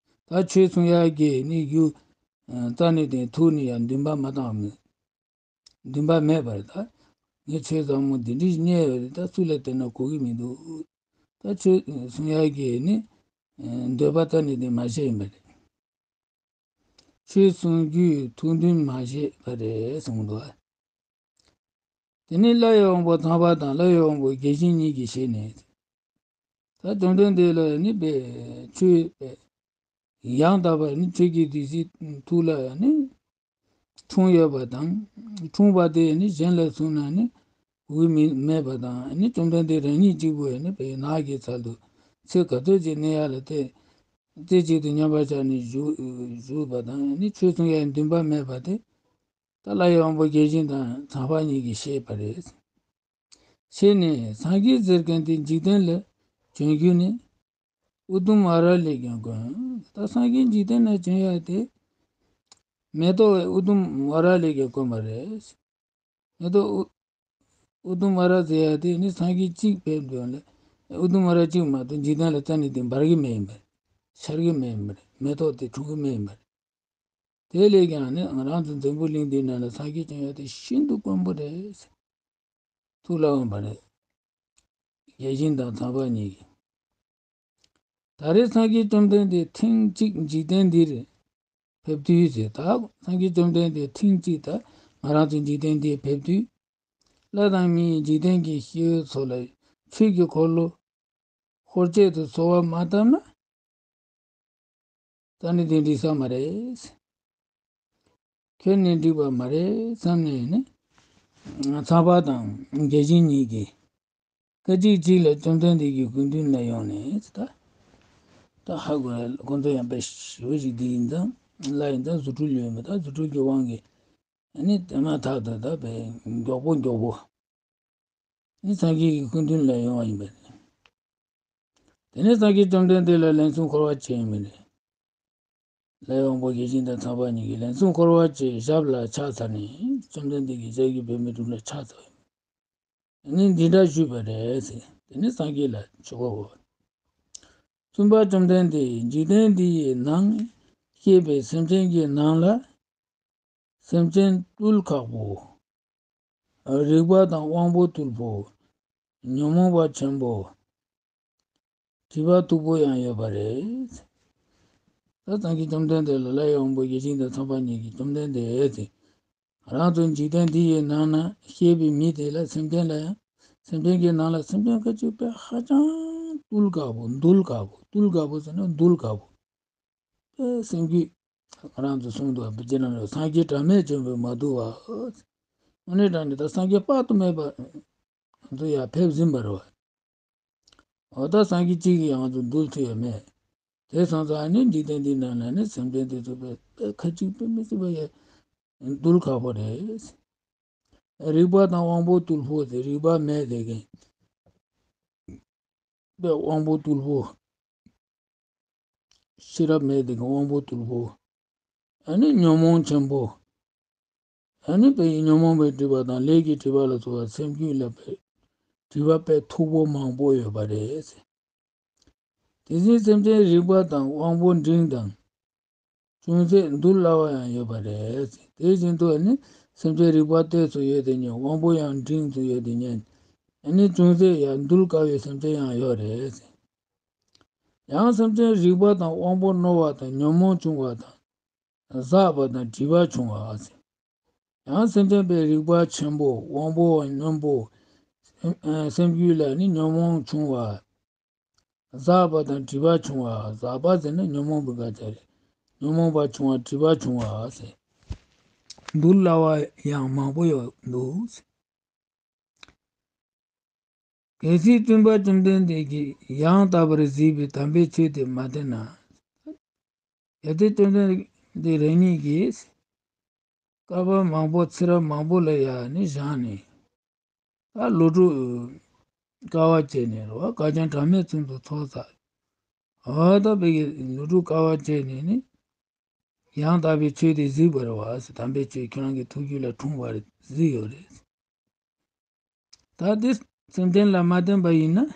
ད་ད་ཆོས་གསུང་ཡག་གི་ནི་རྒྱུ་རྩ་ནས་དེ་ཐུགས་ནས་ཡང་འདུན་པ་མ་བཏང་མི་འདུན་པ་མེད་པར། ད་ངས་ཆོས་ཟབ་མོ་འདི་འདྲ་རྙེད་ཡོད་རེད། ད་སུ་ལ་བསྟན་ན་གོ་གི་མི་འདུག། ད་ཆོས་གསུང་ཡག་གི་ནི་འདོད་པ་རྩ་ནས་དེ་མ་བྱས་ཡིན་པ་རེད། ཆོས་གསུང་རྒྱུའི་ཐུགས་འདུན་མ་བྱས་པ་རེད་གསུངས་འདུག། དེ་ནས་སླར་ཡང་དབང་པོ་ཐང་པ་དང་སླར་ཡང་དབང་པོ་རྒྱལ་ཆེན་གཉིས་ཀྱིས་བཤད་ནས། ད་བཅོམ་ལྡན་འདས་ལ་ནི་པའི་ཆོས་པའི་ཡང་དག་པར་ནི་ཆོས་ཀྱི་བདུད་རྩི་ཐུགས་ལ་ནི་འཁྲུངས་ཡོད་པ་དང་། འཁྲུངས་པ་དེ་ནི་གཞན་ལ་གསུངས་ན་ནི་འོས་མི་མེད་པ་དང་། ནི་བཅོམ་ལྡན་འདས་རང་ཉིད་གཅིག་པུ་ནི་པའི་ནགས་ཀྱི་ཚལ་དུ་ཚེ་ག་ཚོད་ཅིག་གནས་ཡག་ལ་བལྟས། རྩེ་གཅིག་ཏུ་མཉམ་པར་བཞག་ནས་བཞུགས་བཞུགས་པ་དང་། ནི་ཆོས་གསུང་ཡག་འདུན་པ་མེད་པ་དེ། ད་སླར་ཡང་དབང་པོ་རྒྱལ་ཆེན་དང་ཚངས་པ་གཉིས་ཀྱིས་བཤད་པ་རེད། བཤད་ནས་སངས་རྒྱས་ཟེར་མཁན་དེ་འཇིག་རྟེན་ལ་བྱོན་རྒྱུ་ནི་ཨུ་དུམ་ཝ་ར་ལས་ཀྱང་དཀོན། ད་སངས་རྒྱས་འཇིག་རྟེན་ལ་བྱོན་ཡག་དེ་མེ་ཏོག་ཨུ་དུམ་ཝ་ར་ལས་ཀྱང་དཀོན་པ་རེད། མེ་ཏོག་ཨུ་ཨུ་དུམ་ཝ་ར་ཟེར་ཡག་དེ་ནི་སངས་རྒྱས་གཅིག་ཕེབས་དུས་ལ་ཨུ་དུམ་ཝ་ར་གཅིག་མ་གཏོགས་འཇིག་རྟེན་ལ་རྩ་ནས་དེ་འབར་གི་མེད་ཡིན་པ་རེད། ཤར་གི་མེད་ཡིན་པ་རེད། མེ་ཏོག་དེ་འཁྲུངས་གི་མེད་ཡིན་པ་རེད། དེ་ལས་ཀྱང་ནི་ང་རང་ཚོ་འཛམ་བུ་གླིང་འདི་ནང་ལ་སངས་རྒྱས་བྱུང་ཡོད་དེ་ཤིན་ཏུ་དཀོན་པོ་རེད། ཐུགས་ལ་འོང་བ་རེད། རྒྱལ་ཆེན་དང་ཚངས་པ་གཉིས་ཀྱིས། ད་རེས་སངས་རྒྱས་བཅོམ་ལྡན་འདས་ཐེངས་གཅིག་འཇིག་རྟེན་འདིར་ཕེབས་དུས་ཟེར། ད་སངས་རྒྱས་བཅོམ་ལྡན་འདས་ཐེངས་གཅིག་ད་ང་རང་ཚོ་འཇིག་རྟེན་འདིར་ཕེབས་དུས། ལྷ་དང་མིའི་འཇིག་རྟེན་གྱི་སྐྱེ་བོའི་ཚོགས་ལ་ཆོས་ཀྱི་འཁོར་ལོ་འཁོར་བཅས་སུ་གསོལ་བ་མ་བཏབ་ན། ད་ནི་དེ་འགྲིག་ས་མ་རེད། ཁྱོན་ནས་འགྲིག་པ་མ་རེད་བསམ་ནས་ནི། ཚངས་པ་དང་རྒྱལ་ཆེན་གཉིས་ཀྱིས་སྐད་ཅིག་གཅིག་ལ་བཅོམ་ལྡན་འདས་ཀྱི་སྐུ་མདུན་ལ་ཡོང་ནས་ད། ད་ཧ་གོ་ཡ་ཁོང་ཚོ་ཡང་དཔེ་ཞི་བ་ཞིག་འདི་ཡིན་ཙང་ལ་ཡིན་ཙང་རྫུ་འཕྲུལ་ཡོད་མེད་ད་རྫུ་འཕྲུལ་གྱི་དབང་གིས་ནི་དེ་མ་ཐག་ཏུ་ད་དཔེ་མགྱོགས་པོ་མགྱོགས་པོ། ནི་སངས་རྒྱས་ཀྱི་སྐུ་མདུན་ལ་ཡོང་བ་ཡིན་པས། དེ་ནས་སངས་རྒྱས་བཅོམ་ལྡན་འདས་ལ་ལན་གསུམ་འཁོར་བ་བཅས་ཡིན་པས། ལྷའི་དབང་པོ་རྒྱལ་ཆེན་དང་ཚངས་པ་གཉིས་ཀྱིས་ལན་གསུམ་འཁོར་བ་བཅས་ཞབས་ལ་ཕྱག་འཚལ་ནས་བཅོམ་ལྡན་འདས་ཀྱི་ཞབས་ཀྱི་པདྨའི་དྲུང་ལ་ཕྱག་འཚལ་བ་ཡིན། ནི་འདི་འདྲ་ཞུས་པ་རེད་ཟེར། དེ་ནས་སངས་རྒྱས་ལ་ཆོས་འཁོར་བ། བཙུན་པ་བཅོམ་ལྡན་འདས། འཇིག་རྟེན་འདི་ཡི་ནང་སྐྱེས་པའི་སེམས་ཅན་གྱི་ནང་ལ། སེམས་ཅན་རྟུལ་ཁག་པོ། རིག་པ་དང་དབང་པོ་རྟུལ་པོ། ཉོན་མོངས་པ་ཆེན་པོ། དྲི་བ་མཐུག་པོ་ཡང་ཡོད་པ་རེད། ད་སངས་རྒྱས་བཅོམ་ལྡན་འདས་ལ་ལྷའི་དབང་པོ་རྒྱལ་ཆེན་དང་ཚངས་པ་གཉིས་ཀྱིས་བཅོམ་ལྡན་འདས་དེ། ང་རང་ཚོ་འཇིག་རྟེན་འདི་ཡི་ནང་ན་སྐྱེས་པའི་མི་དེ་ལ་སེམས་ཅན་ལ་ཡང་། སེམས་ཅན་གྱི་ནང་ལ་སེམས་ཅན་ཁ་ཅིག་དཔེ་ཧ་ཅང་རྟུལ་དཀའ་པོ་འདུལ་དཀའ་པོ་རྟུལ་དཀའ་པོ་ཟེར་ན་འདུལ་དཀའ་པོ། དཔེ་སེམས་རྒྱུད། ང་རང་ཚོ་གསུངས་འདུག་བ་བུ་ཅན་ལ་སངས་རྒྱས་གྲངས་མེད་བྱོན་པས་མ་འདུལ་བ། དངོས་གནས་དྲང་གནས་ད་སངས་རྒྱས་དཔག་ཏུ་མེད་པ། ང་ཚོ་ཡར་ཕེབས་ཟིན་པ་རེད་བ། འོ་ད་སངས་རྒྱས་གཅིག་གིས་ཡང་ང་ཚོ་འདུལ་ཐུབ་ཡ་མེད། དེ་སོང་ཙང་ཨ་ནི་འཇིག་རྟེན་འདི་ནང་ན་ནི་སེམས་ཅན་དེ་ཚོ་དཔེ་དཔེ་ཁ་ཅིག་དཔེ་མི་སྲིད་པ་ཡ། འདུལ་ཁག་པོ་རེད། རིག་པ་དང་དབང་པོ་རྟུལ་པོ་དེ་རིག་པ་མེད་དེ་གིན། དཔེ་དབང་པོ་རྟུལ་པོ། ཤེས་རབ་མེད་དེ་གིན་དབང་པོ་རྟུལ་པོ། ཨ་ནི་ཉོན་མོངས་ཆེན་པོ། ཨ་ནི་དཔེ་ཉོན་མོངས་པའི་སྒྲིབ་པ་དང་ལས་ཀྱི་སྒྲིབ་པ་ལ་སོགས་པ་སེམས་རྒྱུད་ལ་དཔེ། སྒྲིབ་པ་དཔེ་མཐུག་པོ་མང་པོ་ཡོད་པ་རེད། དེ་བཞིན་སེམས་ཅན་རིག་པ་དང་དབང་པོ་འབྲིང་དང་། ཅུང་ཟད་འདུལ་སླ་བ་ཡང་ཡོད་པ་རེད། དེ་བཞིན་དུ་ནི་སེམས་ཅན་རིག་པ་གཏད་སུ་ཡོད་དེ་ཉིད་དབང་པོ་ཡང་འབྲིང་དུ་ཡོད་དེ་ཉིད། ནི་ཅུང་ཟད་ཡང་འདུལ་དཀའ་བའི་སེམས་ཅན་ཡང་ཡོད་རེད། ཡང་སེམས་ཅན་རིག་པ་དང་དབང་པོ་རྣོ་བ་དང་ཉོན་མོངས་ཆུང་བ་དང་། ཟག་པ་དང་སྒྲིབ་པ་ཆུང་བ། ཡང་སེམས་ཅན་པའི་རིག་པ་ཆེན་པོ་དབང་པོ་རྣོན་པོ། སེམས་རྒྱུད་ལ་ནི་ཉོན་མོངས་ཆུང་བ། ཟག་པ་དང་སྒྲིབ་པ་ཆུང་བ། ཟག་པ་ཟེར་ན་ཉོན་མོངས་པའི་སྐད་ཆ་རེད། ཉོན་མོངས་པ་ཆུང་བ་སྒྲིབ་པ་ཆུང་བ་ཟེར། འདུལ་སླ་བ་ཡང་མང་པོ་ཡོད་འདུག། གལ་སྲིད་སྟོན་པ་བཅོམ་ལྡན་འདས་ཀྱིས་ཡང་དག་པར་གཟིགས་པའི་དམ་པའི་ཆོས་དེ་མ་བསྟན་ན། གལ་ཏེ་བཅོམ་ལྡན་འདས་རང་ཉིད་ཀྱིས་བསྐལ་པ་མང་པོ་ཚེ་རབས་མང་པོ་ལ་ཡང་ནི་བཞེངས་ནས། ད་ལོ་དྲུག་དཀའ་བ་སྤྱད་ནས་རེད་བ། དཀའ་སྤྱད་གྲངས་མེད་ཙམ་དུ་ཚོགས་བསགས། འོ་ད་བོད་ཀྱི་ལོ་དྲུག་དཀའ་བ་སྤྱད་ནས་ནི། ཡང་དག་པའི་ཆོས་དེ་གཟིགས་པ་རེད་བ། དམ་པའི་ཆོས་ཁྱེད་རང་གི་ཐུགས་རྒྱུད་ལ་འཁྲུངས་པ་རེད་གཟིགས་ཡོད་རེད། ད་དེ་སེམས་ཅན་ལ་མ་བསྟན་པ་ཡིན་ན།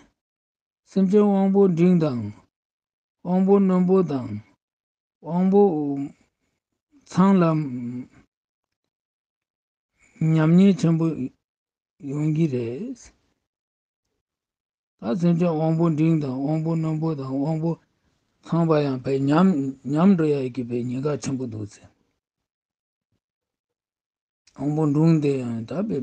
སེམས་ཅན་དབང་པོ་འབྲིང་དང་། དབང་པོ་རྣོན་པོ་དང་། དབང་པོ་ཚང་ལ་ཉམས་ཉེས་ཆེན་པོ་ཡོང་གི་རེད། ད་སེམས་ཅན་དབང་པོ་འབྲིང་དང་དབང་པོ་རྣོན་པོ་དང་དབང་པོ་ཚང་བ་ཡང་དཔེ་ཉམས་ཉམས་འགྲོ་ཡ་གི་དཔེ་ཉེན་ཁ་ཆེན་པོ་འདུག་ཟེར། དབང་པོ་འབྲིང་དེ་ཡང་ད་དཔེ་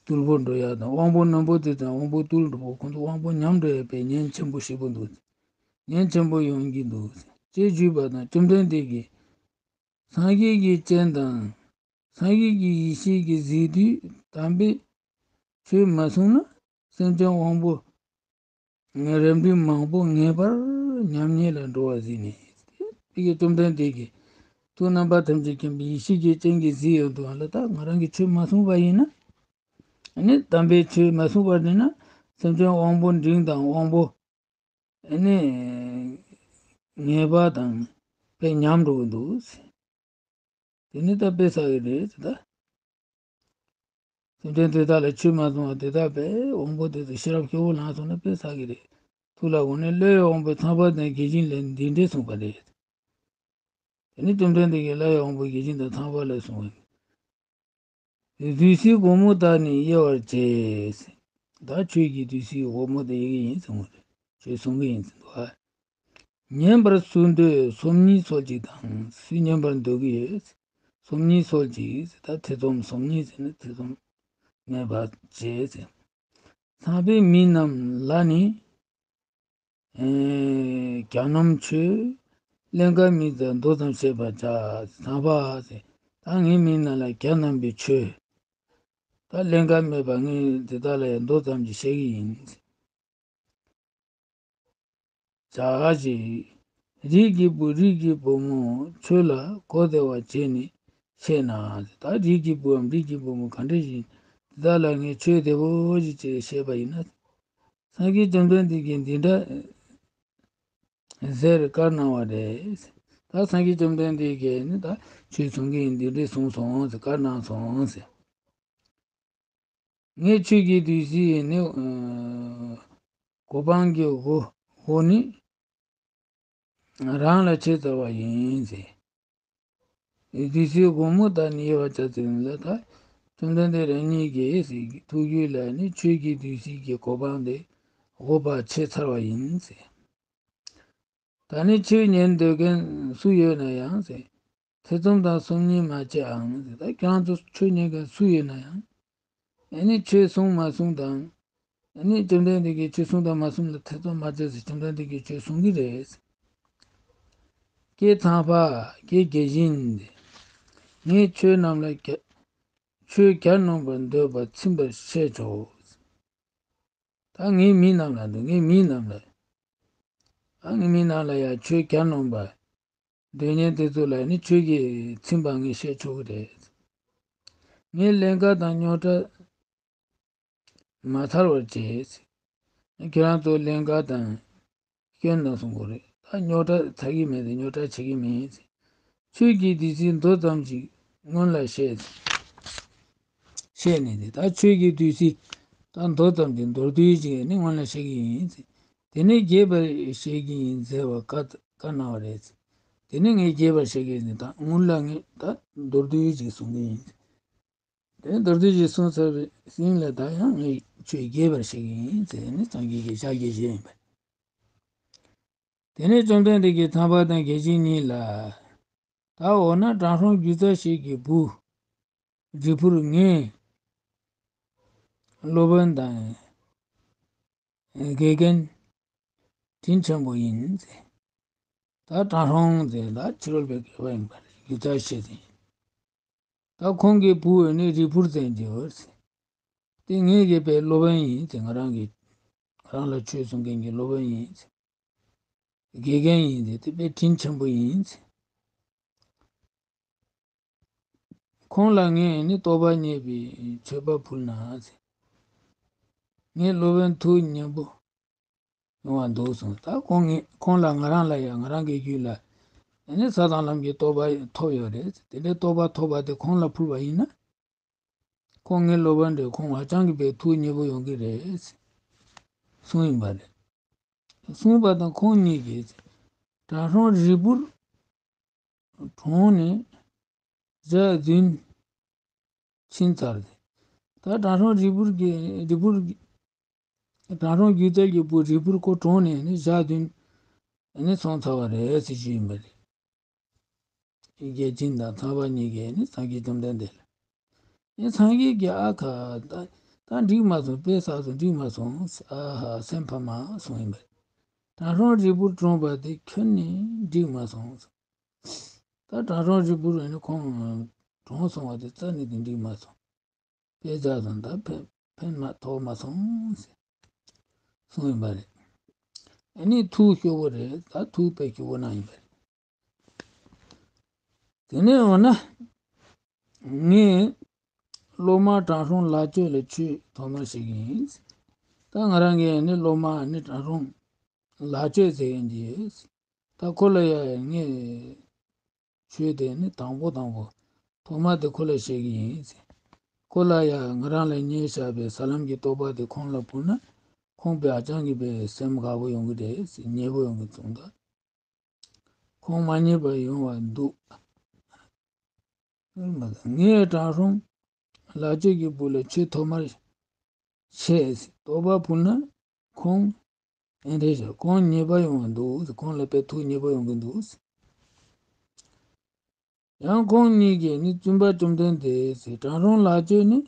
རྟུལ་པོ་འགྲོ་ཡ་དང་དབང་པོ་རྣོན་པོ་དེ་དང་དབང་པོ་རྟུལ་འགྲོ་པོ་ཁོང་ཚོ་དབང་པོ་ཉམས་འགྲོ་ཡ་དཔེ་ཉེན་ཆེན་པོ་ཞེ་པོ་འདུག། ཉེན་ཆེན་པོ་ཡོང་གི་འདུག་ཅེས་ཞུས་པ་དང་བཅོམ་ལྡན་འདས་ཀྱིས། སངས་རྒྱས་ཀྱི་སྤྱན་དང་། སངས་རྒྱས་ཀྱི་ཡེ་ཤེས་ཀྱིས་གཟིགས་དུས་དམ་པའི་ཆོས་མ་གསུངས་ན་སེམས་ཅན་དབང་པོ་རབ་འབྲིང་མང་པོ་ངེས་པར་ཉམས་ཉེས་ལ་འགྲོ་བ་གཟིགས་ནས། དེ་གི་བཅོམ་ལྡན་འདས་ཀྱིས་ཐུགས་རྣམ་པ་ཐམས་ཅད་མཁྱེན་པའི་ཡེ་ཤེས་ཀྱི་སྤྱན་གྱིས་གཟིགས་ཡོད་དུ་ལ། ད་ང་རང་གི་ཆོས་མ་གསུངས་པ་ཡིན་ན། ནི་དམ་པའི་ཆོས་མ་གསུངས་པ་ཡིན་ན་སེམས་ཅན་དབང་པོ་འབྲིང་དང་དབང་པོ། ཨ་ནི། ངེས་པ་དང་དཔེ་ཉམས་འགྲོ་གི་འདུག། དེ་ནི་ད་དཔེ་བསགས་ཀྱི་རེད་ད། སེམས་ཅན་དེ་དག་ལ་ཆོས་མ་གསུངས་པ་དེ་དག་དཔེ་དབང་པོ་དེ་ཚོ་ཤེས་རབ་སྐྱོ་བོ་ལངས་སོང་ན་དཔེ་བསགས་ཀྱི་རེད། ཐུགས་ལ་དགོངས་ནས་བློའི་དབང་པོ་ཚངས་པ་དང་རྒྱལ་ཆེན་ལས་འདི་འདྲས་གསུངས་པ་རེད། དེ་ནས་བཅོམ་ལྡན་འདས་ཀྱིས་སླར་ཡང་དབང་པོ་བརྒྱ་བྱིན་དང་ཚངས་པ་ལ་གསུངས་པ། བདུད་རྩིའི་སྒོ་མོ་དག་ནི་དབྱེ་བར་བྱེད། ད་ཁྱོད་ཀྱིས་བདུད་རྩིའི་སྒོ་མོ་དེ་དབྱེ་གི་ཡིན་ཟེར་གྱི་རེད། ཁྱོད་གསུང་གི་ཡིན་ཟེར་འདུག་ཨ། ཉན་པར་སུ་འདོད་སོམ་ཉི་སོལ་ཅིག་དང་། སུས་ཉན་པར་འདོད་ཀྱི་ཡོད། སོམ་ཉི་སོལ་ཅིག་ཟེར། ད་ཐེ་ཚོམ་སོམ་ཉི་ཟེར་ནས་ཐེ་ཚོམ་མེད་པར་བྱེད་ཟེར། ཚངས་པའི་མི་རྣམས་ལ་ནི། ཨེ། གྱ་ནོམ་ཆོས། ཀླན་ཀ་མི་ཟད་མདོ་ཙམ་བཤད་པར་བྱ། ཚངས་པ་ཟེར། ད་ངའི་མི་རྣམས་ལ་གྱ་ནོམ་པའི་ཆོས། ད་ཀླན་ཀ་མེད་པ་ངས་དེ་དག་ལ་ཡང་མདོ་ཙམ་ཅིག་བཤད་ཀྱི་ཡིན། བྱ་ཞིག་རིགས་ཀྱི་བུ་རིགས་ཀྱི་བུ་མོ་ཁྱོད་ལ་གོ་བདེ་བ་བྱས་ནས་བཤད་ན། ད་རིགས་ཀྱི་བུའམ་རིགས་ཀྱི་བུ་མོ་ག་འདྲ་ཞིག་དེ་དག་ལ་ངས་ཆོས་བདེ་བོ་ཞིག་ཅིག་བཤད་པ་ཡིན་ན། སངས་རྒྱས་བཅོམ་ལྡན་འདས་ཀྱིས་འདི་འདྲ་ཟེར་བཀའ་གནང་བ་རེད། ད་སངས་རྒྱས་བཅོམ་ལྡན་འདས་ཀྱིས་ནི་ད་ཆོས་གསུང་གི་ཡིན། འདི་འདྲ་གསུངས་སོང་ཟེར། བཀའ་གནང་སོང་ཟེར། ངས་ཁྱོད་ཀྱི་བདུད་རྩི་ནི། ཨ། གོ་འཕང་གི་སྒོ་སྒོ་ནི་རང་ལ་ཕྱེ་ཚར་བ་ཡིན་ཟེར། བདུད་རྩིའི་སྒོ་མོ་དག་ནི་དབྱེ་བར་བྱ་ཟེར་ལ། ད་བཅོམ་ལྡན་འདས་རང་ཉིད་ཀྱི་ཐུགས་རྒྱུད་ལ་ནི་ཆོས་ཀྱི་བདུད་རྩི་གི་གོ་འཕང་དེ་འོག་པ་ཕྱེ་ཚར་བ་ཡིན་ཟེར། ད་ནི་ཆོས་ཉན་འདོད་མཁན་སུ་ཡོད་ན་ཡང་ཟེར། ཐེ་ཚོམ་དང་སོམ་ཉི་མ་བྱེད་ཨང་ཟེར། ད་ཁྱེད་རང་ཚོ་ཆོས་ཉན་མཁན་སུ་ཡོད་ན་ཡང་། ཨ་ནི་ཆོས་གསུངས་མ་གསུངས་དང་། ཨ་ནི་བཅོམ་ལྡན་འདས་ཀྱིས་ཆོས་གསུངས་དང་མ་གསུངས་ལ་ཐེ་ཚོམ་མ་བྱེད་ཟེར། བཅོམ་ལྡན་འདས་ཀྱིས་ཆོས་གསུང་གི་རེད། ཀྱེ་ཚངས་པ། ཀྱེ་བརྒྱ་བྱིན། ངས་ཁྱོད་རྣམས་ལ་གྱ་ཆོས་གྱ་ནོམ་པར་འདོད་པ་ཚིམ་པར་བཤད་ཆོག། ད་ངའི་མི་རྣམས་ལ་འདུག་ངའི་མི་རྣམས་ལ། ཨ། ངའི་མི་རྣམས་ལ་ཡང་ཆོས་གྱ་ནོམ་པ་འདོད་མཁན་དེ་ཚོ་ལ་ནི་ཆོས་ཀྱིས་ཚིམ་པ་ངས་བཤད་ཆོག་གི་རེད། ངས་ཀླན་ཀ་དང་རྙོག་དྲ་མ་ཚར་བར་བྱེད། ཁྱེད་རང་ཚོ་ཀླན་ཀ་དང་སྐྱོན་དང་གསུང་གི་རེད། ད་རྙོག་དྲ་ཚར་གྱི་མེད་དེ། རྙོག་དྲ་བྱེད་ཀྱི་མེད། ཆོས་ཀྱི་བདུད་རྩི་མདོ་ཙམ་ཞིག་སྔོན་ལ་བཤད། བཤད་ནས་ཏེ། ད་ཆོས་ཀྱི་བདུད་རྩི་ད་མདོ་ཙམ་གྱི་མདོར་བསྡུས་ཅིག་ནི་སྔོན་ལ་བཤད་ཀྱི་ཡིན། དེ་ནས་རྒྱས་པར་བཤད་ཀྱི་ཡིན་ཟེར་བ་བཀའ་བཀའ་གནང་བ་རེད། དེ་ནས་ངས་རྒྱས་པར་བཤད་ཀྱི་ཡིན། ད་སྔོན་ལ་ངས་ད་མདོར་བསྡུས་ཅིག་གསུང་གི་ཡིན། དེ་མདོར་བསྡུས་ཅིག་གསུངས་ཚར་བའི་ཤུལ་ལ་ད་ཡང་ངས་ཆོས་རྒྱས་པར་བཤད་ཀྱི་ཡིན་ཟེར་ནས་སངས་རྒྱས་ཀྱི་ཞལ་གྱིས་བཞེས་ཡིན་པ། དེ་ནས་བཅོམ་ལྡན་འདས་ཀྱིས་ཚངས་པ་དང་བརྒྱ་བྱིན་གཉིས་ལ། ད་འོ་ན་དྲང་སྲོང་སྒྱུ་རྩལ་ཞིག་གི་བུ། རིལ་བུར་ངས་སློབ་དཔོན་དང་། དགེ་རྒན་དྲིན་ཆེན་པོ་ཡིན་ཟེར། ད་དྲང་སྲོང་ཟེར་ལ་ཕྱི་རོལ་པའི་དགེ་བ་ཡིན་པ་རེད། སྒྱུ་རྩལ་ཤེས་ཟེར། ད་ཁོང་གི་བུ་འོ་ནི་རིལ་བུར་ཟེར་གྱི་ཡོད་ཟེར། དེ་ངའི་དགེ་བའི་སློབ་དཔོན་ཡིན་ཟེར། ང་རང་གི་རང་ལ་ཆོས་གསུང་མཁན་གྱི་སློབ་དཔོན་ཡིན་ཟེར། དགེ་རྒན་ཡིན་ཟེར། དེ་དཔེ་དྲིན་ཆེན་པོ་ཡིན་ཟེར། ཁོང་ལ་ངས་ནི་རྟོགས་པ་བརྙེས་པའི་མཆོད་པ་ཕུལ་ན་ཟེར། ངའི་སློབ་དཔོན་ཐུགས་མཉེས་པོ་ཡོང་བ་འདུག་གསུངས། ད་ཁོང་ངས་ཁོང་ལ་ང་རང་ལ་ཡང་ང་རང་གི་རྒྱུད་ལ་ནི་ས་དང་ལམ་གྱི་རྟོགས་པ་ཐོབ་ཡོད་རེད། དེ་འདྲའི་རྟོགས་པ་ཐོབ་པ་དེ་ཁོང་ལ་ཕུལ་བ་ཡིན་ན། ཁོང་ངའི་སློབ་དཔོན་རེད། ཁོང་ཧ་ཅང་གི་དཔེ་ཐུགས་མཉེས་པོ་ཡོང་གི་རེད་གསུངས་ཡིན་པ་རེད། གསུངས་པ་དང་ཁོང་གཉིས་ཀྱིས་དྲང་སྲོང་རིལ་བུར་གྲོངས་ནས་ཞག་བདུན་ཕྱིན་ཚར་ཏེ། ད་དྲང་སྲོང་རིལ་བུར་གྱི་རིལ་བུར་དྲང་སྲོང་སྒྱུ་རྩལ་གྱི་བུ་རིལ་བུར་ཁོ་གྲོངས་ནས་ནི་ཞག་བདུན་ནི་སོང་ཚར་བ་རེད་ཟེར་ཞུས་ཡིན་པ་རེད། བརྒྱ་བྱིན་དང་ཚངས་པ་གཉིས་ཀས་ནི་སངས་རྒྱས་བཅོམ་ལྡན་འདས་ལ། ཨེ། སངས་རྒྱས་ཀྱིས་ཨ་ཁ། ད་ད་འགྲིག་མ་སོང་། དཔེ་བསགས་སོང་། འགྲིག་མ་སོང་། ཨ་ཧ། སེམས་ཕམ་སོང་ཡིན་པ་རེད། དྲང་སྲོང་རིལ་བུར་གྲོངས་པ་དེ་ཁྱོན་ནས་འགྲིག་མ་སོང་། ད་དྲང་སྲོང་རིལ་བུར་ནི་ཁོང་གྲོངས་སོང་བ་དེ་རྩ་ནས་དེ་འགྲིག་མ་སོང་། དཔེ་བསགས་སོང་། ད་ཕན་ཕན་མ་ཐོགས་མ་སོང་ཟེར་གསུངས་ཡིན་པ་རེད། ཨ་ནི་ཐུགས་སྐྱོ་བོ་རེད། ད་ཐུགས་དཔེ་སྐྱོ་བོ་གནང་ཡིན་པ་རེད། དེ་ནས་འོ་ན། ངས་སློབ་མ་དྲང་སྲོང་ལག་མཆོད་ལ་ཆོས་ཐོག་མར་བཤད་ཀྱི་ཡིན། ད་ང་རང་གིས་ནི་སློབ་མ་ནི་དྲང་སྲོང་ལག་མཆོད་ཟེར་མཁན་གྱི། ད་ཁོ་ལ་ཡང་ངས་ཆོས་དེ་ནི་དང་པོ་དང་པོ་ཐོག་མ་དེ་ཁོ་ལ་བཤད་ཀྱི་ཡིན། ཁོ་ལ་ཡང་ང་རང་ལ་བརྙེས་བཞག་པའི་ས་ལམ་གྱི་རྟོགས་པ་དེ་ཁོང་ལ་ཕུལ་ན། ཁོང་དཔེ་ཧ་ཅང་གི་དཔེ་སེམས་དགའ་པོ་ཡོང་གི་རེད། མཉེས་པོ་ཡོང་གི་གསུངས་ད། ཁོང་མ་ཉེས་པར་ཡོང་བར་འདུག། ངས་དྲང་སྲོང་ལག་སྤྱོད་ཀྱི་བུ་ལ་ཆོས་ཐོག་མར་བཤད། དོགས་པ་ཕུལ་ན་ཁོང་ཨེ་འདྲས་བྱ། ཁོང་ཉེས་པ་ཡོང་བ་འདུག། ཁོང་ལ་དཔེ་ཐུགས་ཉེས་པ་ཡོང་གི་འདུག། ཡང་ཁོང་གཉིས་ཀྱིས་ནི་བཙུན་པ་བཅོམ་ལྡན་འདས་ཟེར། དྲང་སྲོང་ལག་སྤྱོད་ནི་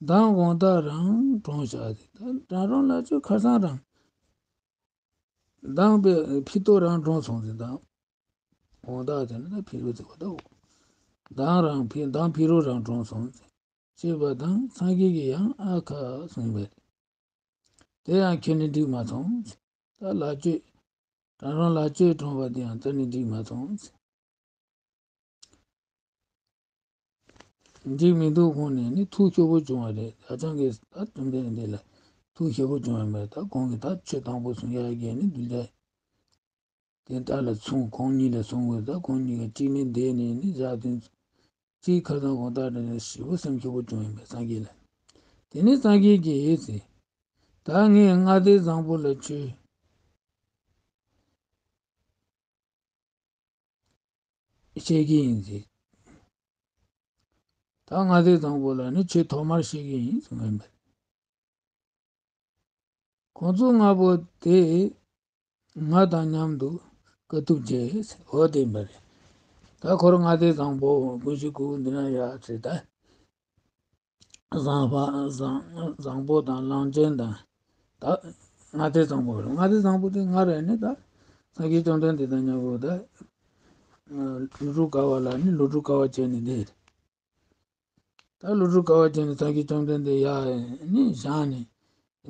མདང་དགོང་དག་རང་གྲོངས་བཞག་ཟེར། ད་དྲང་སྲོང་ལག་སྤྱོད་ཁ་སང་རང་མདང་པའི་ཕི་ཏོ་རང་གྲོངས་སོང་ཟེར། མདང་དགོང་དག་དེ་ནི་ད་ཕི་རོ་ཟེར་བ་ད། མདང་རང་ཕི་མདང་ཕི་རོ་རང་གྲོངས་སོང་ཟེར། ཅེས་པ་དང་སངས་རྒྱས་ཀྱིས་ཡང་ཨ་ཁ་གསུངས་པས། དེ་ཡང་ཁྱོད་ནི་འགྲིག་མ་སོང་། ད་ལག་སྤྱོད་དྲང་སྲོང་ལག་སྤྱོད་གྲོངས་པ་དེ་ཡང་རྩ་ནས་འགྲིག་མ་སོང་། འགྲིག་མི་འདུག་དགོངས་ནས་ནི་ཐུགས་སྐྱོ་པོ་བྱུང་བ་རེད། ད་ཅང་གིས་ད་བཅོམ་ལྡན་འདས་ལ་ཐུགས་སྐྱོ་པོ་བྱུང་བ་མ་རེད། ད་ཁོང་གིས་ད་ཆོས་དང་པོ་གསུང་ཡག་གི་ནི་གདུལ་བྱ་དེ་ལྟ་ལ་མཚུངས། ཁོང་གཉིས་ལ་གསུང་དགོས། ད་ཁོང་གཉིས་ཀ་གཅིག་ནི་འདས་ནས་ནི་བཞག་དུས་གཅིག་ཁ་སང་དགོང་དག་དེ་ནས་ཞེ་པོ་སེམས་སྐྱོ་པོ་བྱུང་ཡིན་པས་སངས་རྒྱས་ལ། དེ་ནས་སངས་རྒྱས་ཀྱིས་ཟེར། ད་ངས་ལྔ་སྡེ་བཟང་པོ་ལ་ཆོས་བཤད་ཀྱི་ཡིན་ཟེར། ད་ལྔ་སྡེ་བཟང་པོ་ལ་ནི་ཆོས་ཐོག་མར་བཤད་ཀྱི་ཡིན་གསུངས་ཡིན་པས། ཁོང་ཚོ་ལྔ་པོ་དེ་ང་དང་མཉམ་དུ་དཀའ་ཐུབ་བྱས། འོ་དེ་འབད་རེད། ད་ཁོ་རང་ལྔ་སྡེ་བཟང་པོ་ཀུན་གཞི་སྐུ་འདི་ན་ཡ་ཟེར། ད་བཟང་པ་བཟང་བཟང་པོ་དང་ལམ་ཆེན་དང་། ད་ལྔ་སྡེ་བཟང་པོ་རེད། ལྔ་སྡེ་བཟང་པོ་དེ་ང་རེད། ནི་ད་སངས་རྒྱས་བཅོམ་ལྡན་འདས་དང་མཉམ་པོ་ད་ལོ་དྲུག་དཀའ་བ་ལ་ནི་ལོ་དྲུག་དཀའ་བ་སྤྱད་ནས་བསྡད། ད་ལོ་དྲུག་དཀའ་བ་སྤྱད་ནས་སངས་རྒྱས་བཅོམ་ལྡན་འདས་ཡར་ནི་བཞེངས་ནས།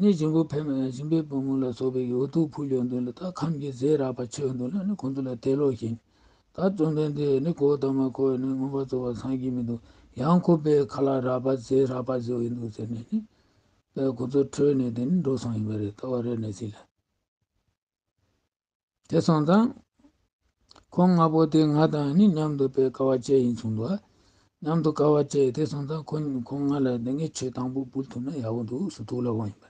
ནི་ཞིང་པོ་ཕལ་མོ་ཞིང་པའི་བུ་མོ་ལ་སོགས་པའི་འུ་ཐུག་ཕུལ་ཡོང་དུས་ལ། ད་ཁམས་ཀྱི་ཟས་རགས་པ་ཆེ་ཡོང་དུས་ལ་ནི་ཁོང་ཚོ་ལ་དད་ལོག་བཞིན། ད་བཅོམ་ལྡན་འདས་ནི་གོའུ་ཏ་མ་ཁོ་ནི་མངོན་པར་རྫོགས་པར་སངས་རྒྱས་མི་འདུག། ཡང་ཁོ་པའི་ཁ་ལག་རགས་པ་ཟས་རགས་པ་ཟོས་ཡོང་དུས་ཟེར་ནས་ནི། པས་ཁོ་ཚོ་ཁྲོས་ནས་དེ་ནི་འགྲོ་སོང་ཡིན་པ་རེད། ད་ཝཱ་ར་ཎ་སི་ལ། དེ་སོང་ཙང་། ཁོང་ལྔ་པོ་དེ་ང་དང་ནི་མཉམ་དུ་དཔེ་དཀའ་བ་སྤྱད་ཡིན་གསུངས་འདུག། མཉམ་དུ་དཀའ་བ་སྤྱད། དེ་སོང་ཙང་ཁོ་ཁོང་ང་ལ་དེ་ངས་ཆོས་དང་པོ་ཕུལ་ཐུབ་ན་ཡག་པོ་འདུག་ཟེར་ཐུགས་ལ་དགོངས་ཡིན་པ།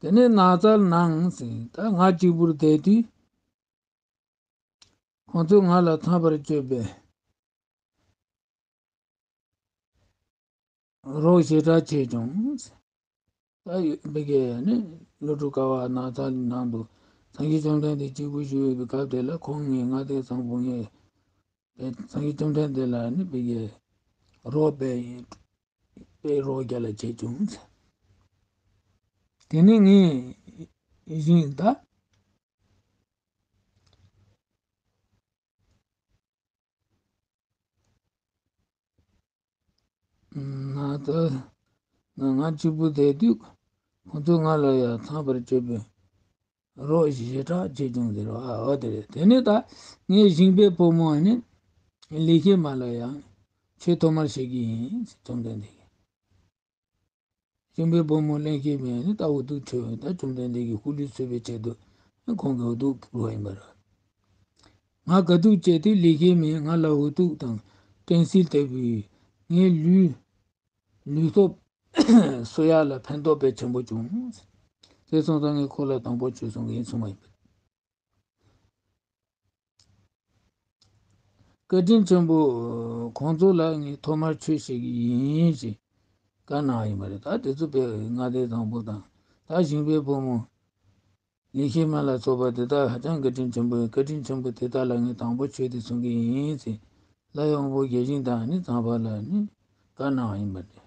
དེ་ནས་ནགས་ཚལ་ནང་ཟེར། ད་ང་གཅིག་པུར་བསྡད་དུས། ཁོང་ཚོས་ང་ལ་འཚམས་པར་སྤྱོད་པའི་རོགས་ཞེ་དྲག་བྱས་བྱུང་། ད་ཡོད་པའི་གི་ནི་ལོ་དྲུག་དཀའ་བ་ནགས་ཚལ་ནང་དུ་སངས་རྒྱས་བཅོམ་ལྡན་འདས་གཅིག་པུ་བཞུགས་ཡོད་པའི་སྐབས་དེ་ལ། ཁོང་ངས་ལྔ་སྡེ་བཟང་པོ་ངས་སངས་རྒྱས་བཅོམ་ལྡན་འདས་ལ་ནི་པའི་གི་རོགས་པའི་པའི་རོགས་རྒྱ་ལ་བྱས་བྱུང་། དེ་ནས་ངས་བཞེངས། ད་ང་ད་ང་ང་གཅིག་པུ་བསྡད་དུས་ཁོང་ཚོས་ང་ལ་ཡང་འཚམས་པར་སྤྱོད་པའི་རོགས་ཞེ་དྲག་བྱས་བྱུང་ཟེར་བ། ཨ་འོ་དེ་རེད། དེ་ནས་ད་ངའི་ཞིང་པའི་བུ་མོ་ནི་ལེགས་སྐྱེས་མ་ལ་ཡང་ཆོས་ཐོག་མར་བཤད་ཀྱི་ཡིན་ཟེར། བཅོམ་ལྡན་འདས་ཀྱིས། ཞིང་པའི་བུ་མོ་ལེགས་སྐྱེས་མས་ནི་ད་འུ་ཐུག་ཁྲོས། ད་བཅོམ་ལྡན་འདས་ཀྱི་སྐུ་ལུས་གསོལ་བའི་ཆེད་དུ་ཁོང་གིས་འུ་ཐུག་ཕུལ་བ་ཡིན་པ་རེད། ང་དཀའ་ཐུབ་སྤྱད་དུས་ལེགས་སྐྱེས་མས་ང་ལ་འུ་ཐུག་དང་སྤྲིན་བསིལ་ལྟ་བུའི་ངའི་ལུས་ལུས་སྟོབས་གསོ་ཡག་ལ་ཕན་ཐོགས་དཔེ་ཆེན་པོ་བྱུང་། དེ་སོང་ཙང་ངས་ཁོ་ལ་དང་པོ་ཆོས་གསུང་གི་ཡིན་གསུངས་པ་ཡིན་པ། བཀའ་དྲིན་ཆེན་པོ། ཁོང་ཚོ་ལ་ངས་ཐོག་མར་ཆོས་བཤད་ཀྱི་ཡིན་ཞེས་བཀའ་གནང་བ་ཡིན་པ་རེད། ད་དེ་ཚོ་དཔེ་ལྔ་སྡེ་བཟང་པོ་དང་། ད་ཞིང་པའི་བུ་མོ་ལེགས་སྐྱེས་མ་ལ་སོགས་པ་དེ་དག་ཧ་ཅང་བཀའ་དྲིན་ཆེན་པོ་ཡིན། བཀའ་དྲིན་ཆེན་པོ་དེ་དག་ལ་ངས་དང་པོ་ཆོས་དེ་གསུང་གི་ཡིན་ཟེར་ལྷ་ཡི་དབང་པོ་བརྒྱ་བྱིན་དང་ནི་ཚངས་པ་ལ་ནི་བཀའ་གནང་བ་ཡིན་པ་རེད།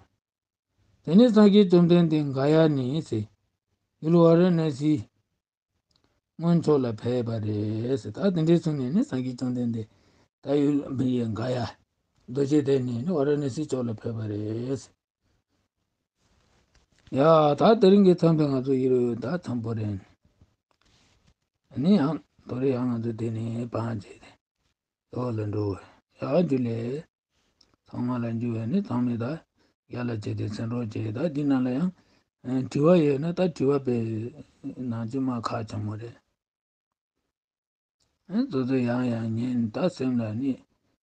དེ་ནས་སངས་རྒྱས་བཅོམ་ལྡན་འདས་ག་ཡ་ནས་ཟེར། ཡུལ་ཝཱ་ར་ཎ་སིའི་སྔོན་ཕྱོགས་ལ་ཕེབས་པ་རེད་ཟེར། ད་དེ་འདྲའི་ཚུལ་ནས་ནི་སངས་རྒྱས་བཅོམ་ལྡན་འདས་ད་ཡུལ་མི་ཡི་ག་ཡ་རྡོ་རྗེ་གདན་ནས་ནི་ཝཱ་ར་ཎ་སིའི་ཕྱོགས་ལ་ཕེབས་པ་རེད་ཟེར། ཡ་ད་དེ་རིང་གི་མཚམས་དེ་ང་ཚོ་ཡིན་རུང་ད་མཚམས་པོ་རེད། ནི་ཡང་དོ་རེ་ཡང་ང་ཚོ་དེ་ནས་བང་བྱས་ཏེ་འོག་ལ་འགྲོ་བས། ཡ་འཇུ་ལེ། ཚང་མ་ལ་འཇུ་བས་ནི་ཚང་མས་ད་ཡར་ལ་བྱས་ཏེ་གསན་རོགས་བྱས། ད་འདི་ནང་ལ་ཡང་ཨ་དྲི་བ་ཡོད་ན་ད་དྲི་བ་དཔེ་ནང་ཅི་མ་ཁག་ཆེན་མོ་རེད། ཨ་ཚོ་ཚོ་ཡང་ཡང་ཉན། ད་སེམས་ལ་ནི་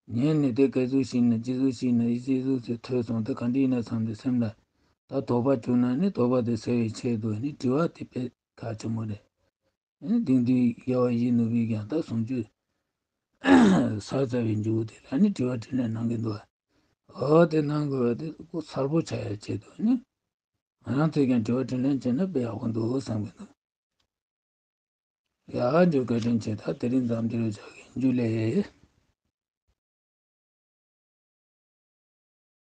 ཉན་ནས་དེ་ག་ཟུག་ཤེས་ན་ཅི་ཟུག་ཤེས་ན་ཨི་ཟི་ཟུག་ཟེར་ཐོས་སོང་། དེ་ག་འདྲ་ཡིན་ན་བསམ་སྟེ་སེམས་ལ་ད་དོགས་པ་བྱུང་ན་ནི་དོགས་པ་དེ་སེལ་བའི་ཆེད་དུ་ནི་དྲི་བ་དེ་དཔེ་ཁག་ཆེན་མོ་རེད། ནི་དེང་དུས་དགེ་བ་བཞི་ནུས་པས་ཀྱང་ད་ཟུང་འཇུག་ས་ཙ་བའི་འཇུག་དེ་ལ་ནི་དྲི་བ་དྲིས་ལན་གནང་གི་འདུག་ཨོ་དེ་གནང་དགོས་པ་དེ་ཁོ་གསལ་པོ་ཆགས་ཡ་ཆེད་དུ་ནི། ང་རང་ཚོས་ཀྱང་དྲི་བ་དྲིས་ལན་བྱས་ན་དཔེ་ཡག་པོ་འདུག་བསམ་གི་འདུག་ཡ་འཇུ་བཀའ་དྲིན་ཆེ། ད་དེ་རིང་ཙམ་དེ་རུ་ཆགས་ཀྱི་འཇུ་ལེ།